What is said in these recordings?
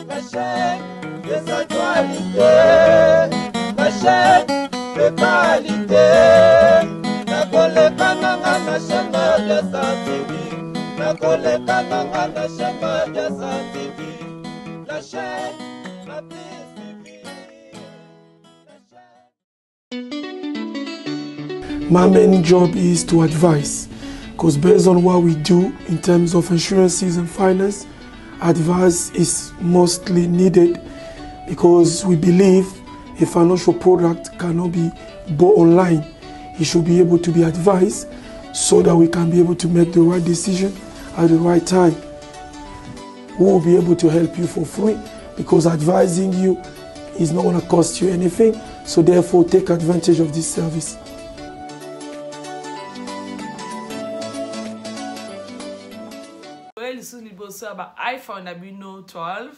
La chaîne des actualités, la chaîne de qualité. Nakoleka nanga na chaîne Madiasa TV. Nakoleka nanga na chaîne Madiasa TV. La chaîne la plus suivie. La chaîne. My main job is to advise, because based on what we do in terms of insurances and finance, advice is mostly needed, because we believe a financial product cannot be bought online. It should be able to be advised so that we can be able to make the right decision at the right time. We will be able to help you for free, because advising you is not going to cost you anything. So therefore, take advantage of this service. Toye lisusu liboso ya ba iPhone na bino 12,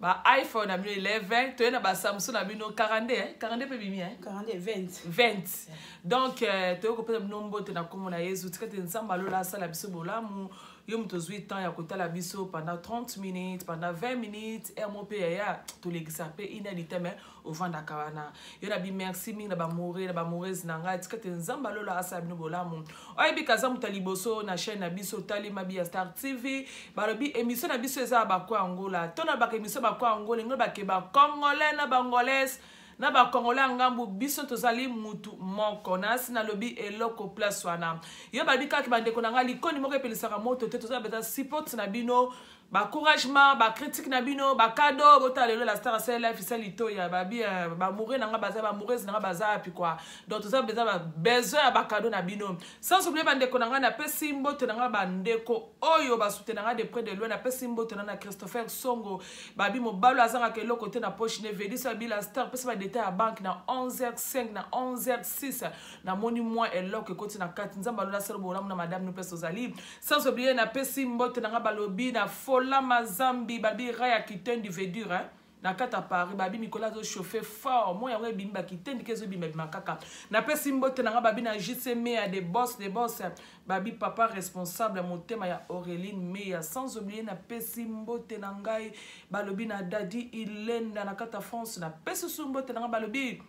ba iPhone na bino 11, toye na ba Samsung na bino 42, hein? 42 pe bimi, hein? 42, 20. 20. Donc, toye kopesa bino mbote na kombo na Yesu. Tika te Nzambe alola asala biso bolamu. Yo moto ozwi temps ya kotala biso pendant 30 minutes, pendant 20 minutes, heure moko pe yaya, tolekisa pe une heure du temps, mais ovandaka wana. Yo na bi merci mingi na ba mouré, na ba moureuse na ngai. Tika te Nzambe alola asala bino bolamu. Oyebi kaza moto ya liboso na chaîne na biso, tali Mabi ya Star TV. Balobi émission na biso eza ya ba kwa Angola. To na baka émission ba kwa Angola, ngo ba ke ba Congolais na ba Angolais, na ba Congolais ya ngambu, biso tozali mutu moko. Na asi nalobi eloko place wana. Yo balobi kaka bandeko na ngai, likoni moko epelisaka moto te, tozala beta support na bino, ba encouragement, ba critique na bino, ba cadeau, bota lelo la star sel life sel litoya, ba bi, ba mouré na nga baza, ba moureuse na nga baza api quoi. Donc toza beza ba besoin ya ba cadeau na bino. Sans oublier bandeko na nga na pesi mbote na nga bandeko oyo ba soutenir nga de près de loin, na pesi mbote na na Christopher Songo, ba bi mobalo azanga ke eloko te na poche ne vedisa bi la star pesi ba détail ya banque na onze heures cinq na onze heures six na moni moi eloko ekoti na kati. Nzambe alola selo bolamu na madame nous pesi ozali. Sans oublier na pesi mbote na nga balobi na Fola Mazambi, babi raya kitendi veut dire, hein? Na kata Paris, babi Nicolas zo chauffer fort. Moi yango ebimi ba kitendi kezo bima bima kaka. Na pesi mbote na nga babi na JC Mea des boss, des boss. Babi papa responsable motema ya Auréline Mea. Sans oublier na pesi mbote na ngai balobi na Dadi Ilenda na kata France. Na pesi su mbote na nga balobi,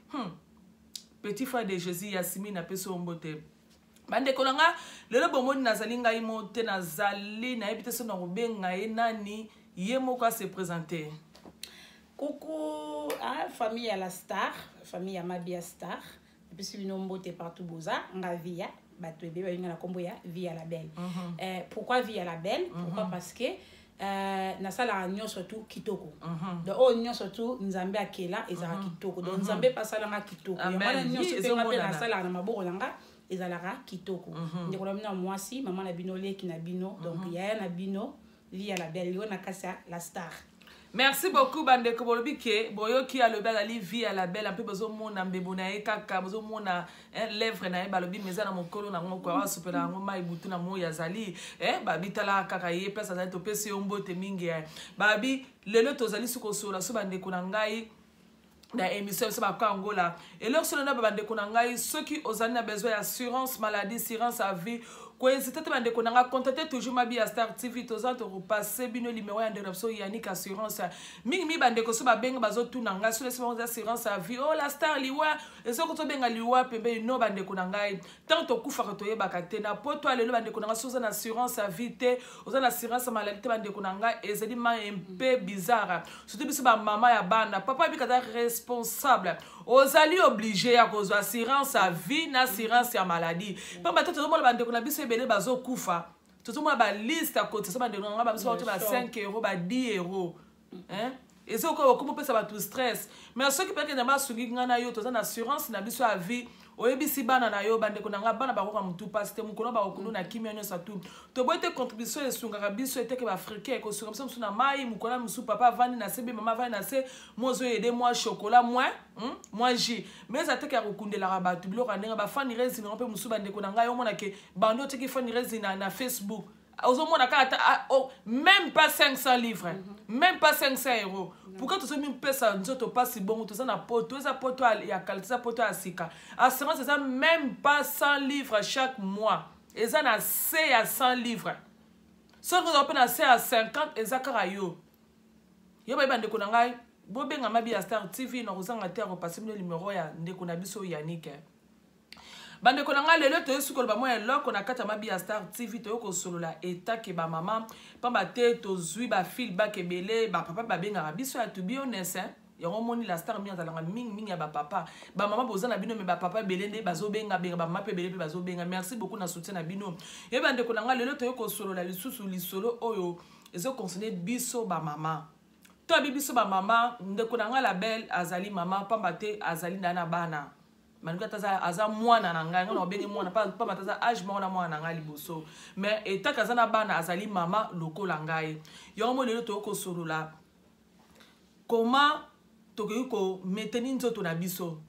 petit frère de Jésus Yasmine na pesi mbote. Bandeko na nga lelo bomoni nazali ngai mo te, nazali nayebi te soki nakobenga ye nani, ye moko a se présenter. Coucou, hein, famille à la star, famille à Mabia Star. Et puis si bino mbote partout boza, nga via, bato ebe ba na kombo ya Via la Belle. Pourquoi Via la Belle? Pourquoi? Parce que nasala nyonso tout kitoko. Donc oyo nyonso tout Nzambe akela ezala kitoko. Donc Nzambe pasala nga kitoko. Amen. Yango wana nyonso Ye pe nga pe ezomonana. nasala na maboko na nga ezalaka kitoko. Ndeko na bino ya mwasi, mama na bino, leki na bino, donc yaya na bino, Via la Belle, yo na kasi ya la star. Merci beaucoup bandeko bolobi ke boyoki alobi azali Via la Belle, mpe bozomona mbebo na ye kaka, bozomona, hein, lèvre na ye balobi meza na mokolo na ngo kwa asopela yango mai butu na moi azali, hein, babi tala kaka ye place azali, topesi yo mbote mingi, hein. Babi lelo tozali sokosola so bandeko na ngai na émission biso ba Angola. Eloko solo na bandeko na ngai, soki ozali na besoin ya assurance maladie, assurance à vie, ko hésiter te bandeko na ngai, contactez toujours Mabi ya Star TV, toza to repasser bino numéro ya ndeko na biso Yannick Assurance. Mingi mi bandeko so babenga bazotuna ngai, so lesi bango assurance à vie, oh la star liwa, ezoko to benga liwa pembe no bandeko na ngai. Tant tokufaka toyebaka te na poto lelo bandeko na ngai, so oza na assurance à vie te, oza na assurance maladie te bandeko na ngai, ezali ma un peu bizarre. Surtout biso ba mama ya bana, papa bika za responsable. Ozali obligé ya kozwa assurance à vie na assurance ya maladie. Pamba te tozomona bandeko na biso ebele bazokufa. Tozomona ba liste ya cotisation bandeko na ngai, ba biso ba 5 euros, ba 10 euros. Hein? Eza ko ko pesa bato stress. Mais soki pe ke na basungi nga na yo, toza na assurance na biso ya vie. Oyebisi bana na yo, bandeko na nga, bana bakoka mutu pasi te, mokolo bakokunda na kimia nyonso atu. Toboyi te contribution esungaka biso eteke ba africain, ekosunga biso mosusu na mai, mokolo mosusu papa avandi na se, be mama avandi na se, moi ozo aider moi chocolat, moi, moi jus. Mais eza teke ya kokundelaka bato biloko ya ndenge ba fani résine mpe mosusu bandeko na ngai, omona ke bando oteki fani résine na Facebook. Ozomona kaka ata, ah, oh, même pas 500 livres, même pas 500 euros. Pourquoi tozomi mpesa nzoto pasi bongo, toza na poto, eza poto ya qualité, eza poto ya sika. Assurance eza même pas 100 livres chaque mois. Eza na se ya 100 livres. Soki oza pe na se ya 50, eza kaka yo. Yo bayi bandeko na ngai, bobenga Mabi ya Star TV na kozanga te ya kopase bino numero ya ndeko na biso Yannick. Bandeko na ngai, lelo toyei sukoloba mwa eloko na kati ya Mabi ya Star TV. Toyei kosolola etake bamama, pamba te tozwi bafeedback ebele. Bapapa babengaka biso ya, to be honest, hein? Yango omoni, la star mingi azalaka mingimingi ya bapapa. Bamama boza na bino, me bapapa ebele nde bazobenga benga, bamama mpe ebele mpe bazobenga. Merci beaucoup na soutien na bino. Ye bandeko na ngai, lelo toyei kosolola lisusu lisolo oyo ezoconcerne biso bamama. To abi biso bamama, ndeko na ngai la belle azali mama, pamba te azali na bana. Malgré ata aza mwana na ngai, ngai na obenge mwana, pamba te aza age moko na mwana na ngai liboso, mais etake aza na bana, azali mama lokola ngai. Yango mo lelo toyei kosolola comment tokoki kometeni nzoto na biso,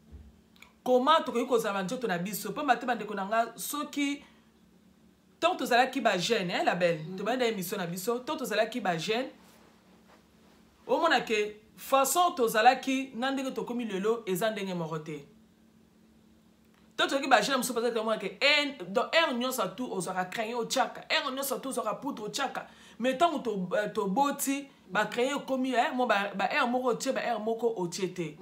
comment tokoki kozala nzoto na biso, pamba te bandeko na ngai, soki ntango tozalaki bajeune, hein, la belle, tobandi na émission na biso, ntango tozalaki bajeune, omona ke façon tozalaki na ndenge tokomi lelo eza ndenge moko te. To tokoki bajeune mosusu bazalaki, omona ke donc heure nyonso atu ozwaka crayon otiaka, heure nyonso atu ozwaka poudre otiaka, mais ntango toboti, bacrayon ekomi mo baheure moko otie, baheure moko otie te.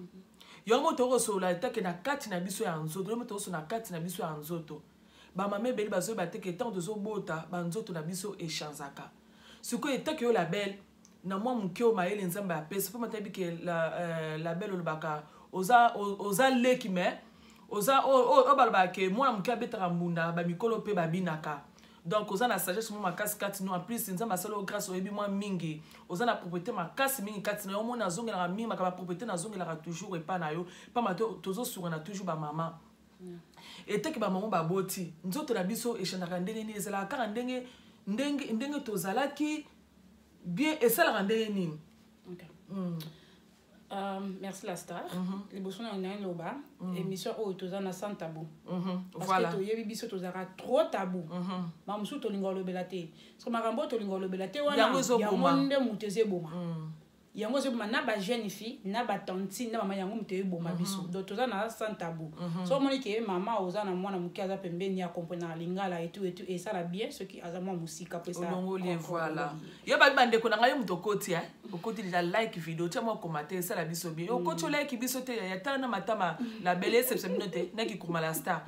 Yango mo tokosolola etake na kati na biso ya nzoto. Yango tokosolola na kati na biso ya nzoto. Bamama ebele bazoyeba te ke ntango tozobota, banzoto na biso echangeaka. Sikoyo etake yo la belle, na mwa moke oyo mayele Nzambe apesi, mpo matayebi ke la belle olobaka oza leki, mais oza oyo balobaka ke mwana moke abetaka mbunda, bamikolo mpe babinaka. Donc oza na sagesse mo makasi kati no. En plus Nzambe asala yo grâce, oyebi mwa mingi, oza na propriété makasi mingi kati na yo. Omoni, azongelaka mingi makambo ya propriété, nazongelaka toujours epa na yo, pamba te tozosukana toujours bamama. Eteke bamama baboti, nzoto na biso echangeaka ndenge nini? Ezalaka kaka ndenge tozalaki bien? Esalaka ndenge nini? Okay. Merci la star. Liboso na ngai loba, émission oyo toza na sans tabou, parce que toyebi biso tozalaka trop tabou. Ma mosusu tolinga olobela te, parce que makambo oyo tolinga olobela te wana, yango nde moto ezeboma. Yango ezoboma na bajeune fille, na batantine, na mama. Yango moto eyeboma biso. Donc toza na sans tabou. So omoni ke mama oza na mwana moke aza pembeni, akomprenaka lingala etu etu, esala bien soki aza mwa mosika po. Olongoli, voilà. Yo babi bandeko na ngai, yo moto okoti, okoti déjà, like video, tia mwa commentaire, esala biso bien. Okoti, olike biso te, ya tala na matama la belle, esepesa bino te. Naki kuruma la star,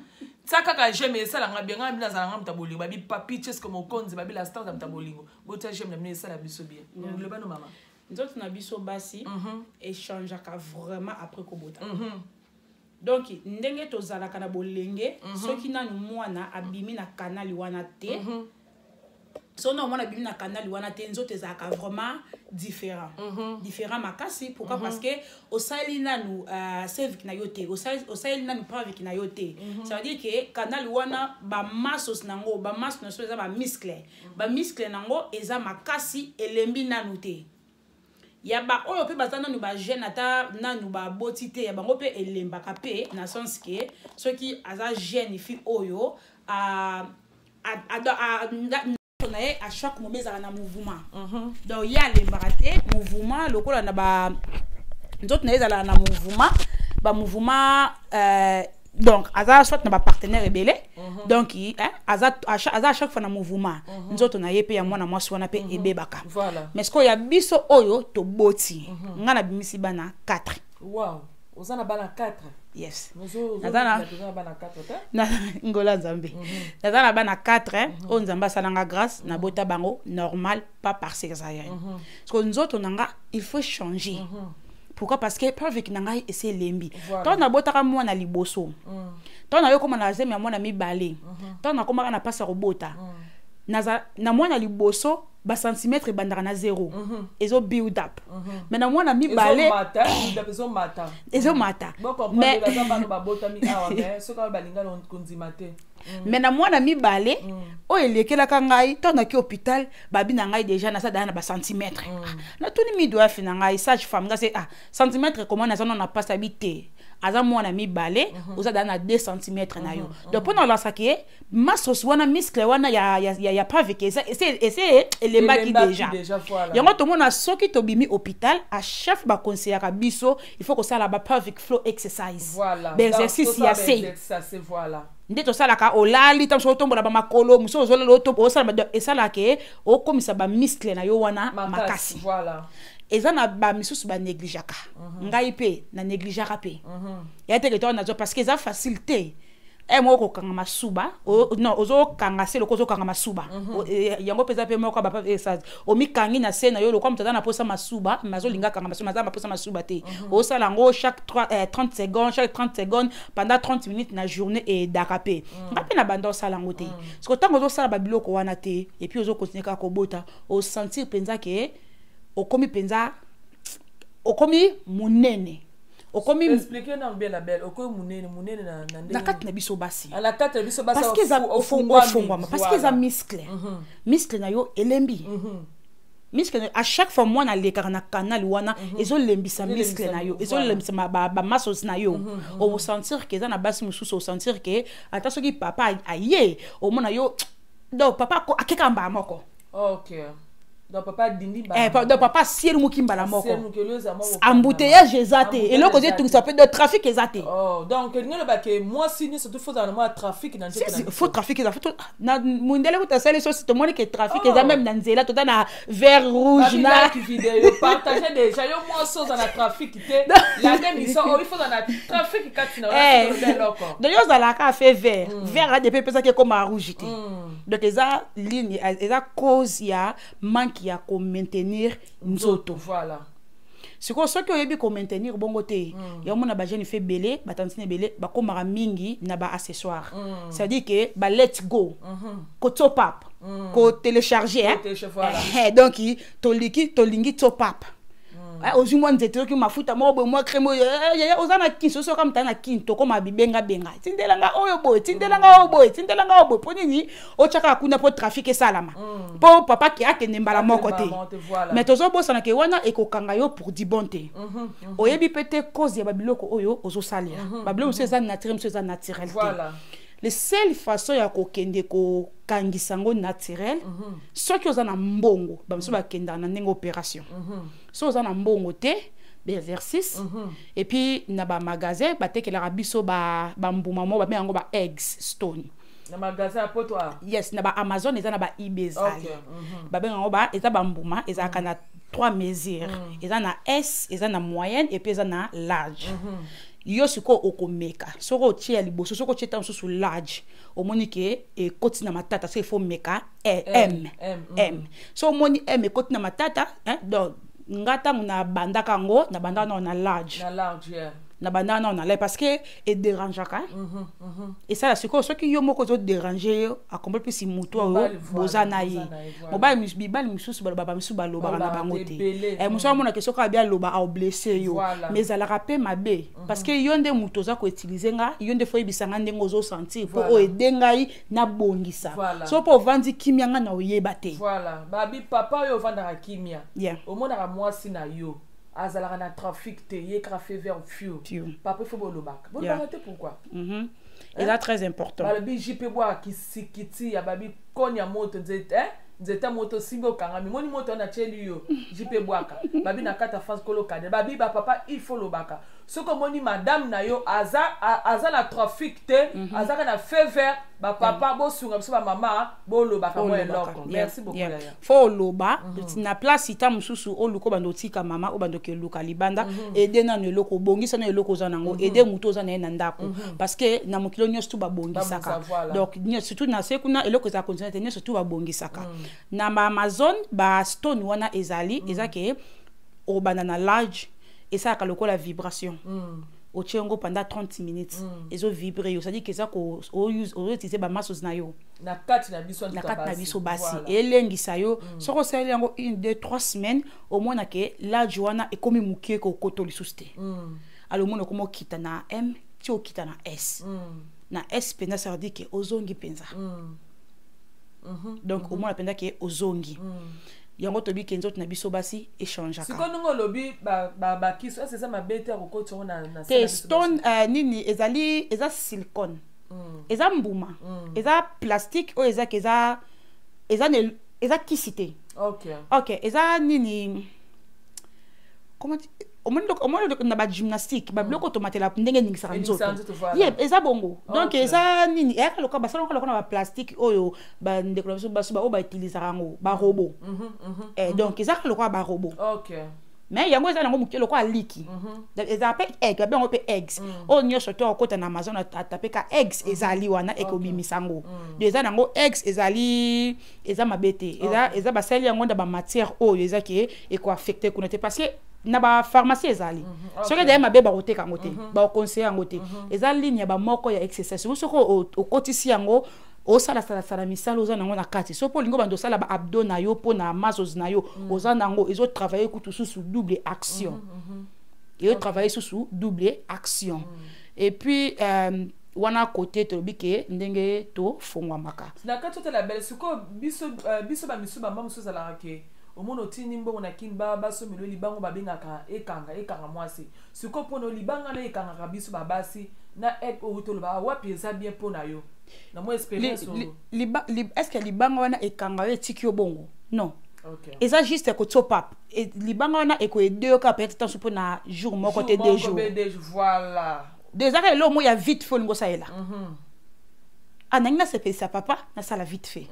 tia kaka j'aime, esalanga bien. Ngai bino azalanga moto ya bolingo, babi papi Cheske mokonzi, babi la star za moto ya bolingo. Botia j'aime na bino, esala biso bien. Loba no, mama. Nzoto na biso basi echangeaka vraiment après kobota. Donc ndenge tozalaka na bolenge, soki nanu mwana abimi na kanali wana te, soki nanu mwana abimi na kanali wana te, nzoto ezalaka vraiment différent, différent makasi. Pourquoi? Parce que osali nanu cervix na yo te, osali nanu pelvic na yo te. Ça veut dire que canal wana, bamassos nango, bamasse na so eza bamuscle, bamuscle nango eza makasi, elembi nanu te. Ya baoyo mpe baza nanu bajeune, ata nanu baboti te, ya bango mpe elembaka mpe, na sens ke soki aza jeune fille oyo na ye à chaque moment ezalaka na mouvement. Donc ye alembaka te, mouvement lokola na ba nzoto na ye ezalaka na mouvement, bamouvement. Donc aza soit na bapartenaire ebele. Donc hein, aza à chaque fois na mouvement. Nzoto na ye mpe ya mwana mwasi wana mpe ebebaka. Mais sikoyo ya biso oyo toboti, nga nabimisi bana 4. Wow, oza na bana 4? Yes, naza na ngola Nzambe, naza na bana 4 oyo Nzambe asalanga grâce, nabota bango normal, pas par césarienne. Parce que nzoto na nga, il faut changer. Pourquoi? Parce que pelvic na ngai esi elembi. Ntango nabotaka mwana liboso, ntango nayokoma na zemi ya mwana mibale, ntango nakomaka na mpasi ya kobota, na mwana liboso bacentimètre ebandaka na zéro, ezo build up, mais na mwana mibale ezomata. Ezomata. Mais mais na mwana mibale oyo elekelaka ngai, ntango naki hôpital, babi na ngai déjà naza daya na bacentimètre. Natuni midwife na ngai, sage femme, nga se ah, centimètre comment? Naza nano na mpasi. Abi te, aza mwana mibale, oza daya na 2 centimètre na yo. Donc mpo na olasaki ye masos wana, muscle wana ya pelvic ese elembaki déjà. Yango tomona soki tobimi hôpital, à chef baconseillaka biso, il faut kosala ba pelvic floor exercise, baexercice ya se nde tosalaka. Olali, ntango soki otombola bamakolo mosusu, ozolala, osala, esalaka ye okomisa bamuscle na yo wana makasi. Eza na bamisusu banégligeaka. Ngai mpe na négligeaka mpe ya teke to nazwa, parce que eza facile te. E moko kokanga masuba, non, ozokanga se lokola ozokanga masuba. Yango mpenza mpe moko bapa omikangi na se na yo lokola moto aza na posa masuba, mais azolinga akanga masuba, aza na posa masuba te. Osala yango chaque 3, 30 secondes, chaque 30 secondes pendant 30 minutes na journée, edaka mpe. Nga mpe na banda osala yango te. Siko ntango ozosala babiloko wana te, et puis ozocontinuer kaka kobota, osentir mpenza ke okomi mpenza, okomi monene, okomi Explique na bien la belle, okomi monene, monene na na kati na biso basi. Na kati na biso basi. Parce que eza ofungwama, parce que eza muscle, muscle na yo elembi. Muscle na, à chaque fois mwana alekaka na canal wana, ezolembisa muscle na yo, ezolembisa bamuscles na yo. Osentir ke eza na basi mosusu, osentir ke ata soki papa aye, omona yo, donc papa akeka mbala moko. Ok, donc papa dindi. Donc papa asieli moki mbala moko, embouteillage eza te, eloko eza etungisa mpe de trafic eza te. Oh, donc elingi olobake mwasi nyonso tu fozala na mwa trafic na nzoto. Faut trafic eza na mondele kuta asali sosi, tomoni ke trafic eza même na nzela, toza na vert, rouge. Na video, partage déjà. Yo mwasi oza na trafic te, landa émission oyo. Il faut na trafic kati na eloko. Donc yo ozalaka feu vert, vert adepe epesaki ekoma rouge te. Donc eza ligne, eza cause ya manque ya komaintenir nzoto. Sikoyo soki oyebi komaintenir bongo te, ya omona bajeune fille ebele, batantine ebele bakomaka mingi na baaccessoire, c'est-à-dire ke ba let's go, ko top up, ko télécharger, hein? Voilà. Donc toliki, tolingi top up. Ozwi mwa nzete, oki mafuta moko boye, mwa crème oyo oza na kini, soki oka mutala na kini, tokóma bibengabenga: tindelanga oyo boye, tindelanga oyo boye, tindelanga oyo boye. Mpo nini otyaka kuna? Mpo trafic esalama, mpo papa ke akende mbala moko te. Mais tozobosana ke wana ekokanga yo pour du bon te. Oyebi mpe te cause ya babiloko oyo ozosalela. Babiloko mosusu eza naturel, mosusu eza naturel te. Le seule façon ya kokende kokangisa yango naturel, soki oza na mbongo, bamosusu bakendaka na ndenge opération. Soki oza na mbongo te, baexercice. Et puis na bamagasin batekelaka biso bambuma moko, babenga yango ba eggs stone. Na magasin ya poto? Yes, na baamazon eza, na baib ezali. Babenga yango eza bambuma, ezalaka na trois mesures: eza na S, eza na moyenne, et puis eza na large. Yo sikoyo okomeka, soki otie ya liboso, soki otie ta mosusu large, omoni ke ekoti na matata, so ifo meka M. M. M. So omoni M ekoti na matata, hein, donc nga ntango nabandaka yango, nabandaka nao na large. Na large, yeah. Nabandaka nao na large parce que edérangeaka. Esala sikoyo, soki yo moko ozodéranger yo, akombo mpesi motu oyo boza na ye, mobali. Mibali misusu balobaka, bamisusu balobaka na bango te. Mosu amonaka soki abi aloba, aoblesser yo. Mais ezalaka mpe mabe, parce que yo nde moto oza koutiliser nga, yo nde fo oyebisa nga ndenge ozosentir, mpo oyo ede ngai nabongisa. So mpo ovandi kimia, nga na oyeba te. Voilà, babi papa oyo ovandaka kimia, omonaka mwasi na yo azalaka na trafic te, ye kaka feu vert fiu. Papa, il faut bolobaka, bolobaka te, pourquoi? Eza très important. Balobi jp bwaka kisikiti ya babi koni ya moto, nzete, nzete ya moto osimbi, okangami, moni moto wana atieli yo jp bwaka. Babi na kati ya France kolokade, babi bapapa, il faut lobaka. Soki omoni madame na yo aza na trafic te, azaka na feu vert, bapapa bosunga biso, bamama bolobaka mwa eloko. Merci beaucoup. Fo oloba na place ta mosusu, oluka obanda otika mama, obanda okeluka libanda. Ede nano eloko, obongisa na eloko oza nango, ede motu oza na ye na ndako, parce que na mokili nyonso tu babongisaka. Donc surtout na se kuna, eloko ezala continue te, nyonso tu babongisaka. Na baamazon bastone wana ezali, eza ke obanda na large, esalaka lokola vibration. Otie yango pendant 30 minutes, ezovibre yo, c'est-à-dire ke eza ozoutiliser bamuscles na yo. Na kati na biso. Na kati na biso basi, elengisa yo. Soki osaleli yango une, deux, trois semaines, omona ke large wana ekomi moke, kokota lisusu te. Alors omona okoma okita na M ti okita na S. Na S mpenza, ça veut dire ke ozongi mpenza. Donc omona mpenza ke ozongi. Yango toyebi ke nzoto na biso basi echangeaka. Sikoyo ndenge olobi bakiso ese eza mabe te ya kokotisa yango na te stone, nini ezali, eza silicone, eza mbuma, eza plastique oyo ezaki, eza kisi te. Ok, eza nini, comment omoni na bagymnastique, babiloko tomatela ndenge eningisaka nzoto ye, eza bongo. Donc eza nini, eyaka lokola basalaka lokola na baplastique oyo bandeko na biso basi oyo bautilisaka yango, barobots. Donc ezaka lokola barobots. Mais yango eza nango moke lokola liki. Ezala mpe egg, babenga yango mpe eggs. Oyo nyonso to okota na Amazon, atape ka eggs, ezali wana, ekobimisa yango. Donc eza nango eggs, ezali, eza mabe te. Eza basali yango na bamatière oyo eza ke ekoaffecte kuna te, parce que na bapharmacie ezali. Soki ezali mabe, bakoteka yango te, bakoconseille yango te. Eza ligne ya bamoko ya exercice. Soki okotisi yango, osalasalasala misala, oza nango na kati. So mpo olingi obanda osala baabdo na yo, mpo na muscles na yo, oza nango, ezotravaille kutu susu double action. Ezotravaille susu double action. Et puis wana côté tolobi ke ndenge tofongwamaka. Na kati otala bele sikoyo, biso bamisu, bamba mosusu ezalaka ke omona otindi mbongo na Kini, basomelo libango babengaka ekanga mwasi. Sikoyo mpona libanga na ekangaka biso babasi na egg oyo toloba, wapi eza bien mpo na yo, na mwa expérience? Est ce que libanga wana ekanga yo, etiki yo bongo? Non. Eza juste kotia pape. Libanga wana ekoaider yo kaka peut-être tanso mpo na jour moko te, 2 jours. Voilà. Ezaka eloko moko ya vite fait olingi osalela. Ah, nangi nasepelisa papa, nasala vite fait.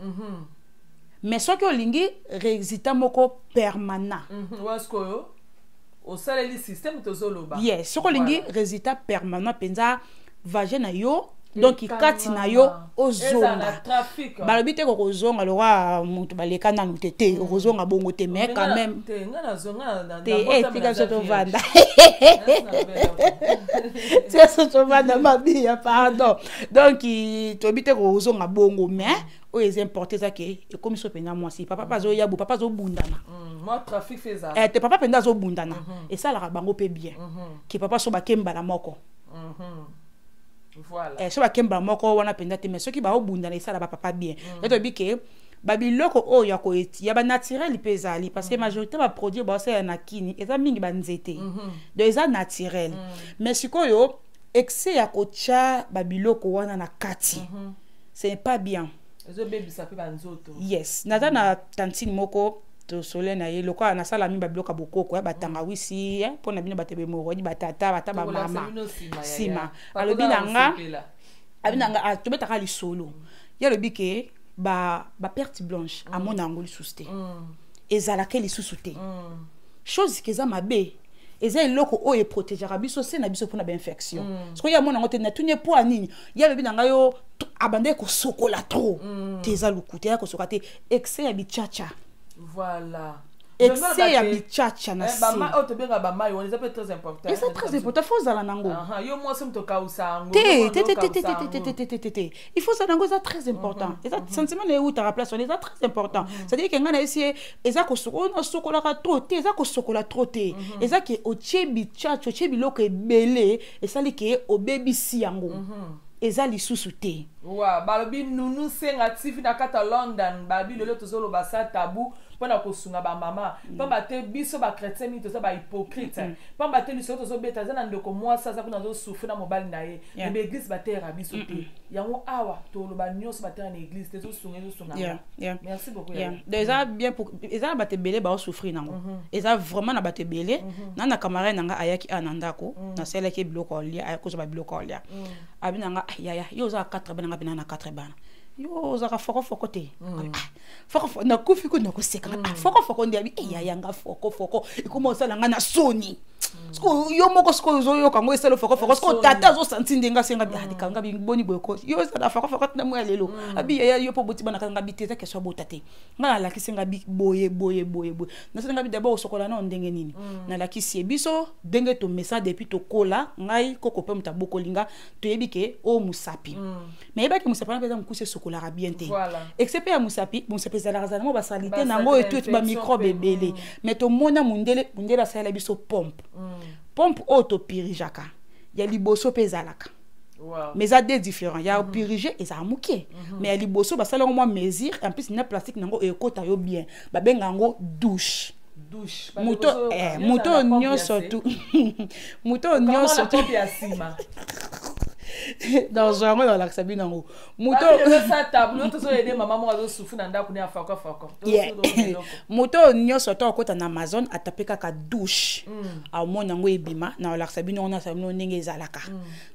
Mais soki olingi résultat moko permanent, Sikoyo osaleli système tozoloba. Yes, soki olingi résultat permanent mpenza, vagin na yo, donc kati na yo ozonga, balobi te kokozonga lokwa moto baleka nanu te te, okozonga bongo te, mais quand même te. Tika so tovanda, tika so tovanda, Mabiya, pardon. Donc toyebi te kokozonga bongo, mais oyo eza important eza ke ekomi so mpenza mwasi, papa mpe azoya bo, papa azobundana te, papa mpenza azobundana, esalaka bango mpe bien ke papa so bakembala moko. So bakembala moko wana mpenza te, mais soki baobundana, esala bapapa bien. Ye toyebi ke babiloko oyo ya koeti ya banaturel mpe ezali, parce que majorité baproduit baosalela na Kini eza mingi banzete. Donc eza naturel, mais sikoyo excès ya kotya babiloko wana na kati, ce n'est pas bien. Ezobebisa mpe banzoto. Yes, naza na tantine moko, tosole na ye lokola nasala mingi babiloko ya bokoko ya batangawisi mpo na bino bato bemorodi, batata, bata bamama. Nsima alobi na nga, abi na nga, tobetaka lisolo. Ye alobi ke baperte blanche amona yango lisusu te, ezalaka lisusu te. Chose ke eza mabe, eza eloko oyo eprotégeaka biso se na biso mpona bainfection. Soki ye amona yango te, natuni ye mpo ya nini. Ye alobi na ngai yo abandaki kosokola trop te. Eza lokuta, ya kosokola te, excès ya bichacha. Voilà. Excès ya bichacha na se. Oyo tobenga bamai wana eza mpe très important. Eza très important, faut ozala nango. Yo mwasi moto okausa yango. Te te te te te te te te te te te te, il faut ozala nango, eza très important. Eza sentiment na eutaka place wana, eza très important. C'est à dire ke ngai na yesi ye eza kosokola, nasokolaka trop te, eza kosokola trop te, eza ke otie bichacha, otie biloko ebele, esali ke obebisi yango, eza lisusu te. Wa balobi Nunu Senga TV na kati ya London, balobi lelo tozoloba sans tabou mpona kosunga bamama, pamba te biso bachrétien mingi toza bahypocrite, pamba te lisolo tozobeta eza na ndeko mwasi aza kuna, azosouffrir na mobali na ye. Me baeglise bateyaka biso te yango. Awa toloba nyonso bateyaka na église te, ezosunga, ezosunga. Merci beaucoup. Donc eza bien pour eza na bato ebele baosouffrir nango, eza vraiment na bato ebele. Na camarade na nga ayaki awa na ndako, nasalelaki biloko alia, aya kozwa babiloko alia. Abi na nga: "Yaya, yo oza 4 bana, nga mpe na 4 bana, yo ozalaka fokofoko te?" Fokofoko, nakufi ko nakoseka. Fokofoko nde abi eyaya nga fokofoko ekoma osala nga na soni. Sikoyo yo moko sikoyo ozoyoka yango, esala fokofoko. Sikoyo tata azosanti ndenge asenga bi aleka nga boni boye ko yo ozala fokofoko tina mo ya lelo. Abi: "Yaya, yo mpo boti bana nga bi te, eza question bota te." Nga nalakisi nga bi boye boye boye boye, nasali nga bi d'abord osokola nao ndenge nini. Nalakisi ye biso ndenge tomesa depuis tokola. Ngai koko mpe moto abokoli nga, toyebi ke oyo mosapi, mais yebaki mosapi wana mpe eza mokusi, esokolaka bien te. Except mpe ya mosapi, mosapi ezalaka zala mo basalite nango etu etu, bamicrobe ebele. Mais tomona mondele, mondele asalela biso pompe. Pompe oyo topurigeaka ya liboso mpe ezalaka, mais eza deux différent. Ya purige ezala moke, mais ya liboso basala yango mwa mesure, en plus na plastique nango ekota yo bien. Babenga yango douche. Moto nyonso tu, moto nyonso tu dans yango nalakisa bino yango. Moto Moto nyonso ata akota na Amazon, atape kaka douche, amona yango ebima. Na olakisa bino yango, nasala bino ndenge ezalaka.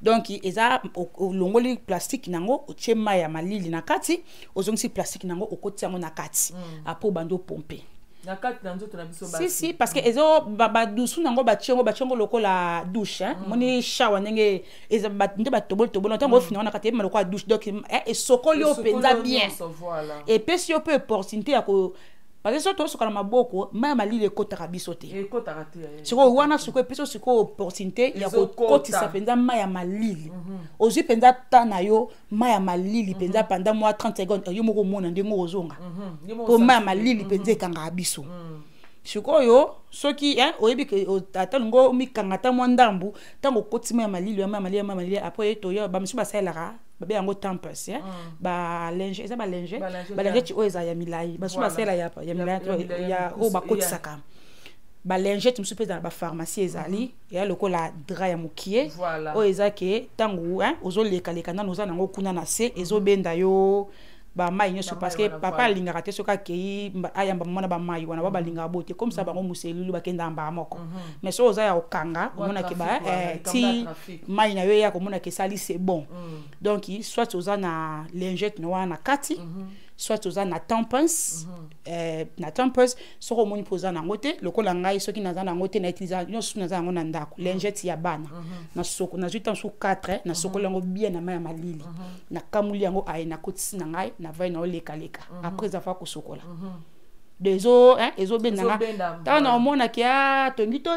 Donc eza olongoli plastique nango, otie mai ya malili na kati, ozongisi plastique nango, okotisi yango na kati, après obandi opompe. Na kati na nzoto na biso. Si si, parce que ezo badusu nango batie yango, batie yango lokola douche, hein. Moni shower ndenge eza nde batoboli toboli ntango ofina wana kati, eyebima lokola douche. Donc esokoli yo mpenza bien. Epesi yo mpe opportunité ya ko, parce que soki tozosoka na maboko, mai ya malili ekotaka biso te. Ekotaka te. Sikoyo wana, sikoyo epesi yo sikoyo opportunité ya kokotisa mpenza mai ya malili. Ozwi mpenza ta na yo mai ya malili mpenza pendant mwa 30 secondes, yo moko omona ndenge ozonga, mpo mai ya malili mpenza ekangaka biso. Sikoyo soki oyebi ke ata olingo omikanga ata mwa ndambu, ntango okoti mai ya malili, ya mai ya malili, ya mai ya malili, après toyo bamisusu basalelaka, babe yango tampons, balinge, eza balinge, balinge oyo eza ya milai. Basusu basalela ya milai ya oyo bakotisaka balingete mosusu mpe eza na bapharmacie, ezali eya lokola drap ya mokie oyo eza ke ntango ozolekaleka nano, oza nango kuna na se, ezobenda yo bamai nyonso, parce que papa alingaka te soki akei ayamba mwana bamai wana ba balingaka bo te, comme ça bango moselulu bakenda mbaa moko. Mais soki oza ya kokanga, omonake ba ti mai na yo eya, komonaka esali, c'est bon. Donc soit oza na lingette na wana na kati, soit oza na tampons, na tampons. Soki omoni mpo oza nango te, lokola ngai, soki naza nango te, nautiliser nyonso. Naza yango na ndako, lingette ya bana, nazwi ntango su 4, nasokoli yango bien na mai ya malili, nakamuli yango, aye nakotisi na ngai, navai na olekaleka. Après eza fa kosokola de ezo ezobenda nga. Ntango na omonaki a tongi to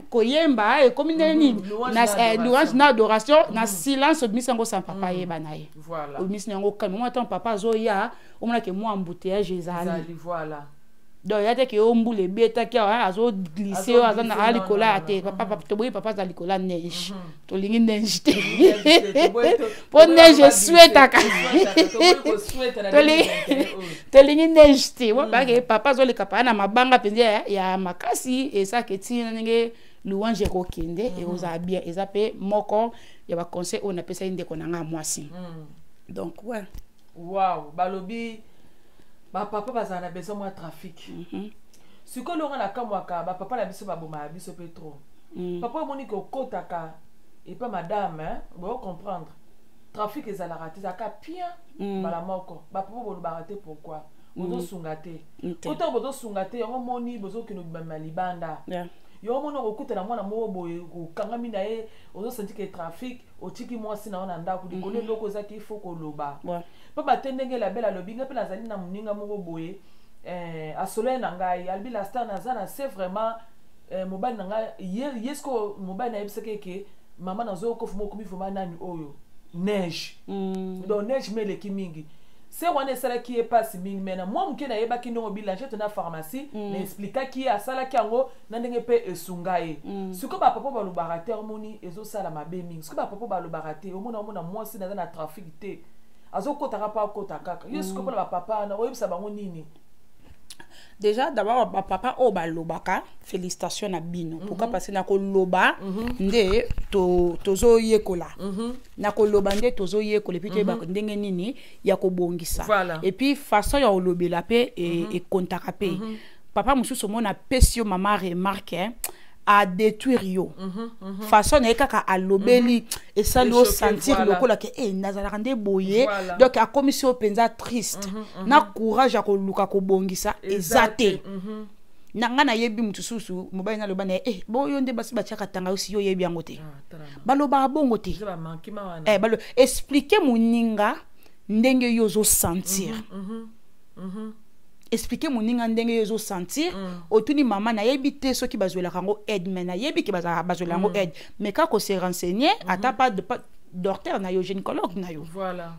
koyemba, ekomi ndenge nini, louange na adoration na silence, obimisi yango sans papa ayeba na ye. Obimisi na yango kami omona ntango papa azoya, omonaki mwa embouteillage ezali. Donc ya te ke yo mbula ebetaki awa, azoglisse oyo aza na likolo ya te. Papa toboyi, papa aza likolo ya neige, tolingi neige te, mpo neige eswetaka, tolingi neige te. Bake papa azoleka paa na mabanga mpenza ya makasi, esaka etina ndenge louange ekokende, ekozala bien. Eza mpe moko ya baconseil oyo napesaki ndeko na nga mwasi. Donc ouais. Wow, balobi bapapa bazala na besoin mwa trafic. Sikoyo longa na kamwaka, bapapa na biso babomaka biso mpe trop. Papa omoni kokotaka epa madame, bo comprendre, trafic ezalaka te, ezalaka bien. Mbala moko bapapa bolobaka te. Pourquoi bozosunga te? Otango bozosunga te, yango moni bozokende obimama libanda. Yango moni okokutana mwana moko boye, okangami na ye, ozosentir ke trafic, otiki mwasi na yo na ndako likolo. Eloko ezaki, ifo koloba mpo bate ndenge label alobi. Ngai mpe nazali na moninga moko boye, asololi na ngai, alobi: "La star, naza na se vraiment, mobali na ngai ye siko mobali nayebisaki eke mama nazokofa mokomi vraiment nani oyo neige." Donc neige me eleki mingi, se wana esalaki ye mpasi mingi. Me na mwa moke nayebaki ndenge obilangete na pharmacie, na expliquaki ye, asalaki yango na ndenge mpe esunga ye. Sikoyo bapapa balobaka te, omoni ezosala mabe mingi. Sikoyo bapapa balobaka te, omona mwasi naza na trafic te, azokɔtaka mpo akɔta kaka yo. Sikoyo mpona bapapa wana, oyebisa bango nini? Déjà, d'abord, bapapa oyo balobaka, félicitation na bino. Pourquoi? Parce que na koloba nde tozoyekola, na koloba nde tozoyekola, et puis toyebaka ndenge nini ya kobongisa. Et puis façon ya kolobela mpe ekontaka mpe. Papa mosusu omona apesi yo mama remarque, adétruire yo. Façon na ye kaka alobeli, esali yo sentir lokola ke e nazalaka nde boye. Donc akomisi yo mpenza triste, na courage ya koluka kobongisa eza te. Na ngai nayebi motu susu, mobali naloba na ye boyo nde basi batiaka tanga yo, si yo oyebi yango te. Balobaka bongo te. Explique moninga ndenge yo ozosentir. Explique moninga ndenge yo ezosentir. Otuni mama, nayebi te soki bazwelaka yango aide, mais nayebi ke bazwela yango aide, mais kaka kose renseigner, ata pa docteur na yo, gynécologue na yo.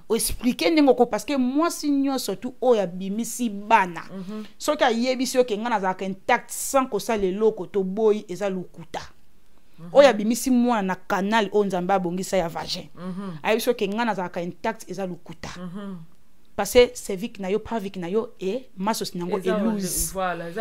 Oexplique ndenge oko, parce que mwasi nyonso tu oyo abimisi bana, soki ayebisi yo ke ngai nazalaka intact sans kosala eloko, toboyi, eza lokuta. Oyo abimisi mwana na canal oyo Nzambe abongisa ya vagin, ayebisi yo ke ngai nazalaka intact, eza lokuta. Parce que cervix na yo, pelvique na yo e masosi nango elouse.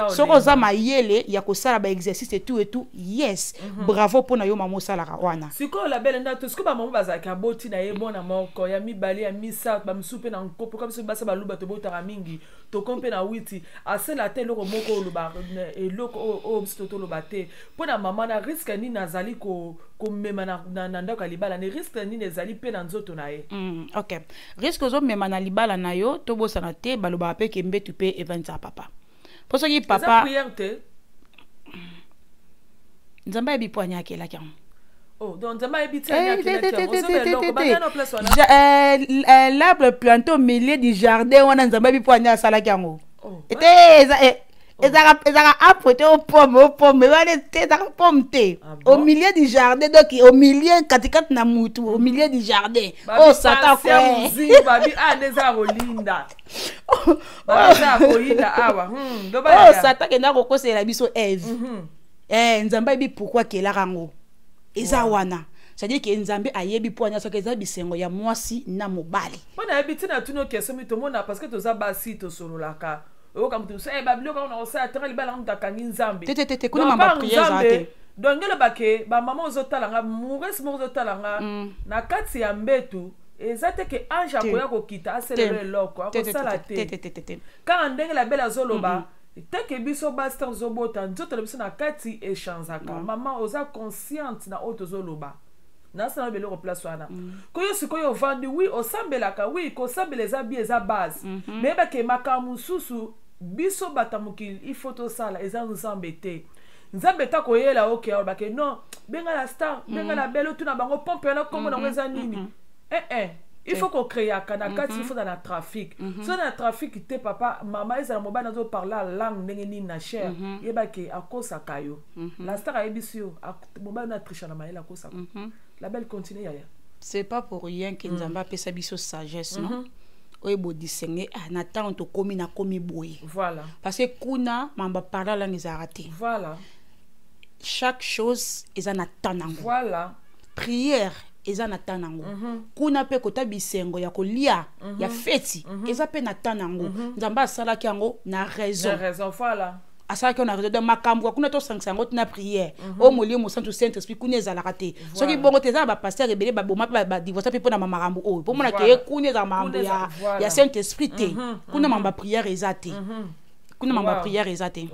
Soki oza mayele ya kosala baexercice etu etu, yes, bravo mpo na yo mama osalaka wana. Sikoyo labele ndato, sikoyo bamama bazalaka aboti na ye mwana moko, ya mibale, ya misato, bamisusu mpe na nkopo ka. Biso basa baluba tobotaka mingi, toko mpe na witi, asala te eloko moko oloba, eloko oyo biso toloba te. Mpo na mama na risque nini azali komema na ndako ya libala? Ni risque nini ezali mpe na nzoto na ye? Ok, risque ozomema na libala na yo, tobosana te, balobaka mpe ke mbetu mpe evandisaka papa. Mpo soki Eza papa prière te. Nzambe ayebi mpo ani akelaki yango. Oh, donc Nzambe ayebi ti Eh, ani te, akelaki te, te, yango. te, Ozomela te, eloko. te, Banda te. na place wana. L'arbre planté au milieu du jardin wana, Nzambe ayebi mpo ani asalaki yango. Oh, Te, eza ezalaka apre te, o pomme, o pomme wana te, ezalaka pomme te. Ah bon? Au milieu du jardin, donc au milieu, katikati na mutu, au milieu du jardin. Babi Oyo Satan Patient kwe Muzingu, babi ah nde eza ya kolinda, babi eza ya koyinda awa. Loba Oyo yaya. Satan kenda kokosela biso Eve. Nzambe ayebi pourquoi akelaka yango, eza wana. C'est-à-dire ke Nzambe ayebi mpo wana soki eza bisengo ya mwasi na mobali. Mpo nayebi ntina tuni o question mi tomona, parce que toza basi, tosololaka, oyoka moto mosusu, babiloko yango na kosala tanga libala yango, moto akangi Nzambe. Te, te, te, te, kuna Donc, mamba par prière ezala Nzambe, te. Donc nge lobake bamama ozotala nga, maurice moko ozotala nga na kati ya mbetu, eza te ke ange akoya kokita aselelo eloko akosala te te. Te, te, te, te. Kaka ndenge labele azoloba teke, biso basi ntango tozobota, nzoto na biso na kati echangeaka. Mama, oza consciente na oyo tozoloba, nasala biloko place wana. Koyo sikoyo ovandi, wi, osambelaka, wi, kosambela eza bi eza base, mais yebake makambo mosusu biso bato ya mokili il faut tosala, eza Nzambe te. Nzambe ta koyela oke alobake non, benga la star, benga la belle, otuna bango pompe wana kombo nango eza nini. Eh, il faut kocréaka na kati, il faut na trafic. So na trafic te, papa, mama, ezala mobali azoparle langue ndenge nini na chair, yebake akosaka yo. La star ayebisi yo, mobali na triche na mayele, akosaka. La belle, continue yaya. C'est pas pour rien que Nzambe apesa biso sagesse, non, oyo bodistingue, ah, na ntango tokomi, nakomi boye. Parce que kuna mambo parla langue ezalaka te. Chaque chose eza na temps nango. Prière eza na temps nango. Kuna mpe kota bisengo ya kolia ya feti eza mpe na temps nango. Nzambe asalaki yango na raison. Na raison, voilà. Asalaki yango na raison. Donc makambo ya kuna tosangisa yango tina prière oyo Molimo Mosantu, Saint Esprit, kuna ezalaka te. Soki bongo te, eza na bapasteur ebele baboma mpe badivorce mpe mpona makambo oyo, mpo mona ke kuna ezala makambo Kuna ya Saint Esprit te. Kuna mambo ya prière eza te, kuna mambo ya prière eza te.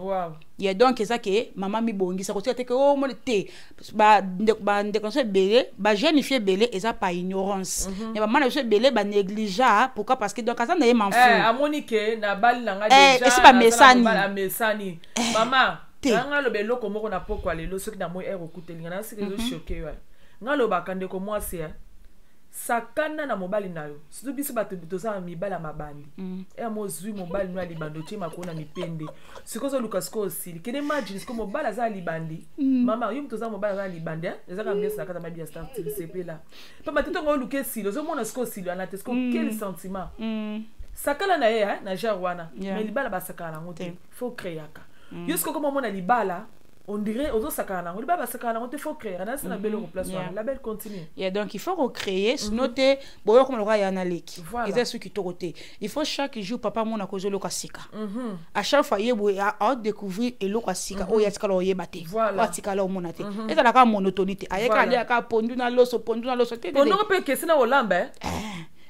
Ya donc eza ke mama mibongisa, kotika te ke o mona te. Bandeko na biso ebele, bajeune fille ebele, eza par ignorance ya bamama na biso ebele, banégligea. Pourquoi? Parce que donc aza na ye manfu. Amoni ke na bali na nga déjà, esi bamesani. naza na mobali, amesani mama. Te. Nga aloba eloko moko na pokwa lelo, soki na moi ere okutelinga na siki ezochoquer yo. Nga alobaka, ndeko mwasi, sakana na mobali na yo, surtout biso bato toza na mibali ya mabandi. Mo ozwi mobali no ya libandi, otie makolo na mipende, sikoyo ozoluka, sikoyo osili kende. Imagine sikoyo mobali aza ya libandi. Mama, yo moto oza mobali aza ya libandi, eza kaka miasi na kati ya mabi ya star TV, sepela pamba te. Ntongo oluka esili, ozomona sikoyo osili wana te, sikoyo quel sentiment? Sakala na ye, na genre wana. Mais libala basakala nango te. Faut créaka. Yo sikoyo koma omona libala, on dirait ozosakana nango. Libala basakana nango te, faut créer. Nasi na belle place wana. La belle, continue. Yeah, donc il faut recréer, sinon te boyo koma lokola ya na leki. Eza soki kitoko te. Il faut chaque jour papa mona kozoloka sika. À chaque fois ye boye aodécouvrir eloko ya sika oyo atikala oyeba te, oyo atikala omona te. Ezalaka monotonie te, ayeka aliaka pondu na loso, pondu na loso te, te, te. Ponongo mpe ekesi na kolamba.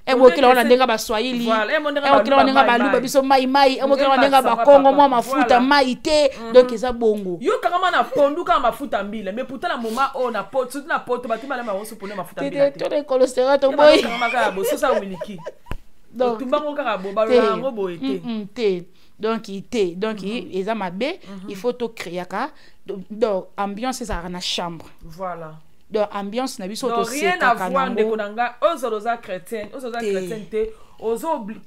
Ebokela wana ndenge Baswahili, Voilà, mo ndenge ebokela wana ndenge Baluba, Baluba, mai. biso mai mai, ebokela wana ndenge Ebakisaka Bakongo, papa. mwa mafuta, mai te. Donc eza bongo. Yo kangama na pondu kaka mafuta mbila, mais pourtant na moment oyo na poto, surtout na poto, bato balamba bango so pondu mafuta mbila te. Tone cholestérol, toboyi. Kangama kaka bo sosa wiliki. Donc, otumbango kaka bo balola yango boye te. Te, donc te, donc eza mabe. Il faut tocréaka. Donc ambiance ezalaka na chambre. Donc ambiance na biso, Donc rien à tosekaka voir, ndeko nango. Na nga, ozala oza chrétienne, ozala oza Te. chrétienne te,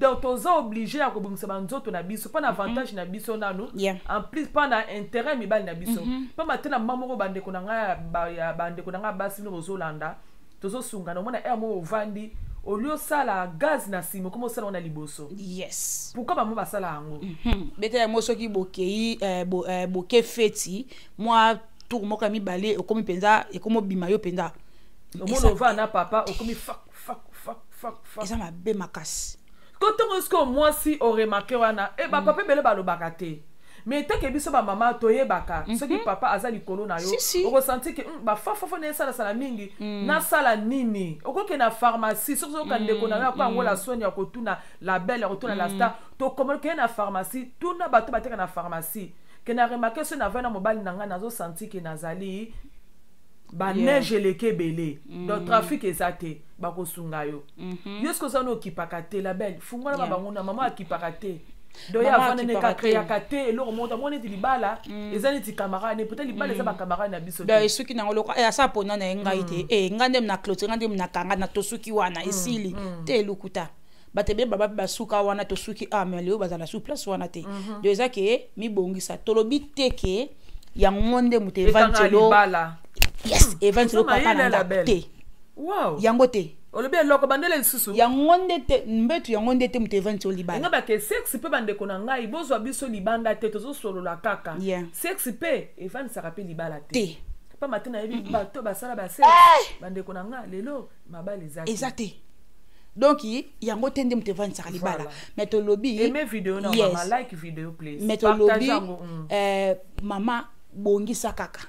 donc toza obligé ya kobongisa banzoto na biso mpo na avantage na biso nanu, en plus mpo na intérêt ya mibali na biso. Pamba te na mama moko, bandeko na ngai ya bandeko na ngai basi bino bozolanda, tozosungana. Omona ere moko ovandi, olie osala gaz na nsima, okoma osala ngo na liboso. Pourquoi bamo basala yango? Bete yango soki bokei boke feti mwa tour moko ya mibale, okomi mpenza, ekomi obima yo mpenza. Omona ovanda na papa, okomi fak fak fak fak fak. Eza mabe makasi. Ko ntongo sikoyo mwasi oremarquer wana, e bapapa ebele balobaka te, mais teke biso bamama toyebaka soki papa aza likolo na yo. Si, si. Okosentir ke bafafafo na esalasala mingi, nasala nini? Okoke na pharmacie, soki ozoyoka ndeko na yo ako yango la soni ya kotuna la belle, ya kotuna la star, tokoma kende na pharmacie, tuna bato bateka na pharmacie ke na remarquer soki navai na mobali na ngai, nazosentir ke nazali baneige eleki ebele. Donc trafic eza te, bakosunga yo. Yo soki oza na okipaka te, la belle, fungola bango na mama akipaka te. Donc ye Mama avanda nde akipaka te. kakreaka te eloko moko amoni neti libala eza neti camarade, peut-être libala eza bacamarade na biso Donc te. esuki nango loko asa pona na ye ngai te. Ngai nde na clôture, ngai nde na kanga na tosuki wana, esili te. Elukuta, bato ebele baba mpe basuka wana, tosuki. Ah, mais lelo bazala sur place wana te. Donc eza ke mibongisa, tolobi te ke yango nde moto Ekanga evantelo. libala. Yes, evantelo. Oza Papa mayele na ya ndako label. te. Wow. Yango te. Olobi eloko, bandele lisusu. Yango nde te, mbetu yango nde te moto evantelo libala. Nga bake sexe mpe, bandeko na ngai, bozwa biso libanda te, tozosolola kaka. Sexe mpe evandisaka mpe libala te. Te. Pamba te nayebi bato basala basexe, bandeko na nga, lelo mabala eza te. Eza te. Donc yango te nde moto evandisaka libala. Voilà. Mais tolobi Aimez vidéo na Yes. mama, like vidéo please. Mais Partage tolobi yango. Mama, bongisa kaka.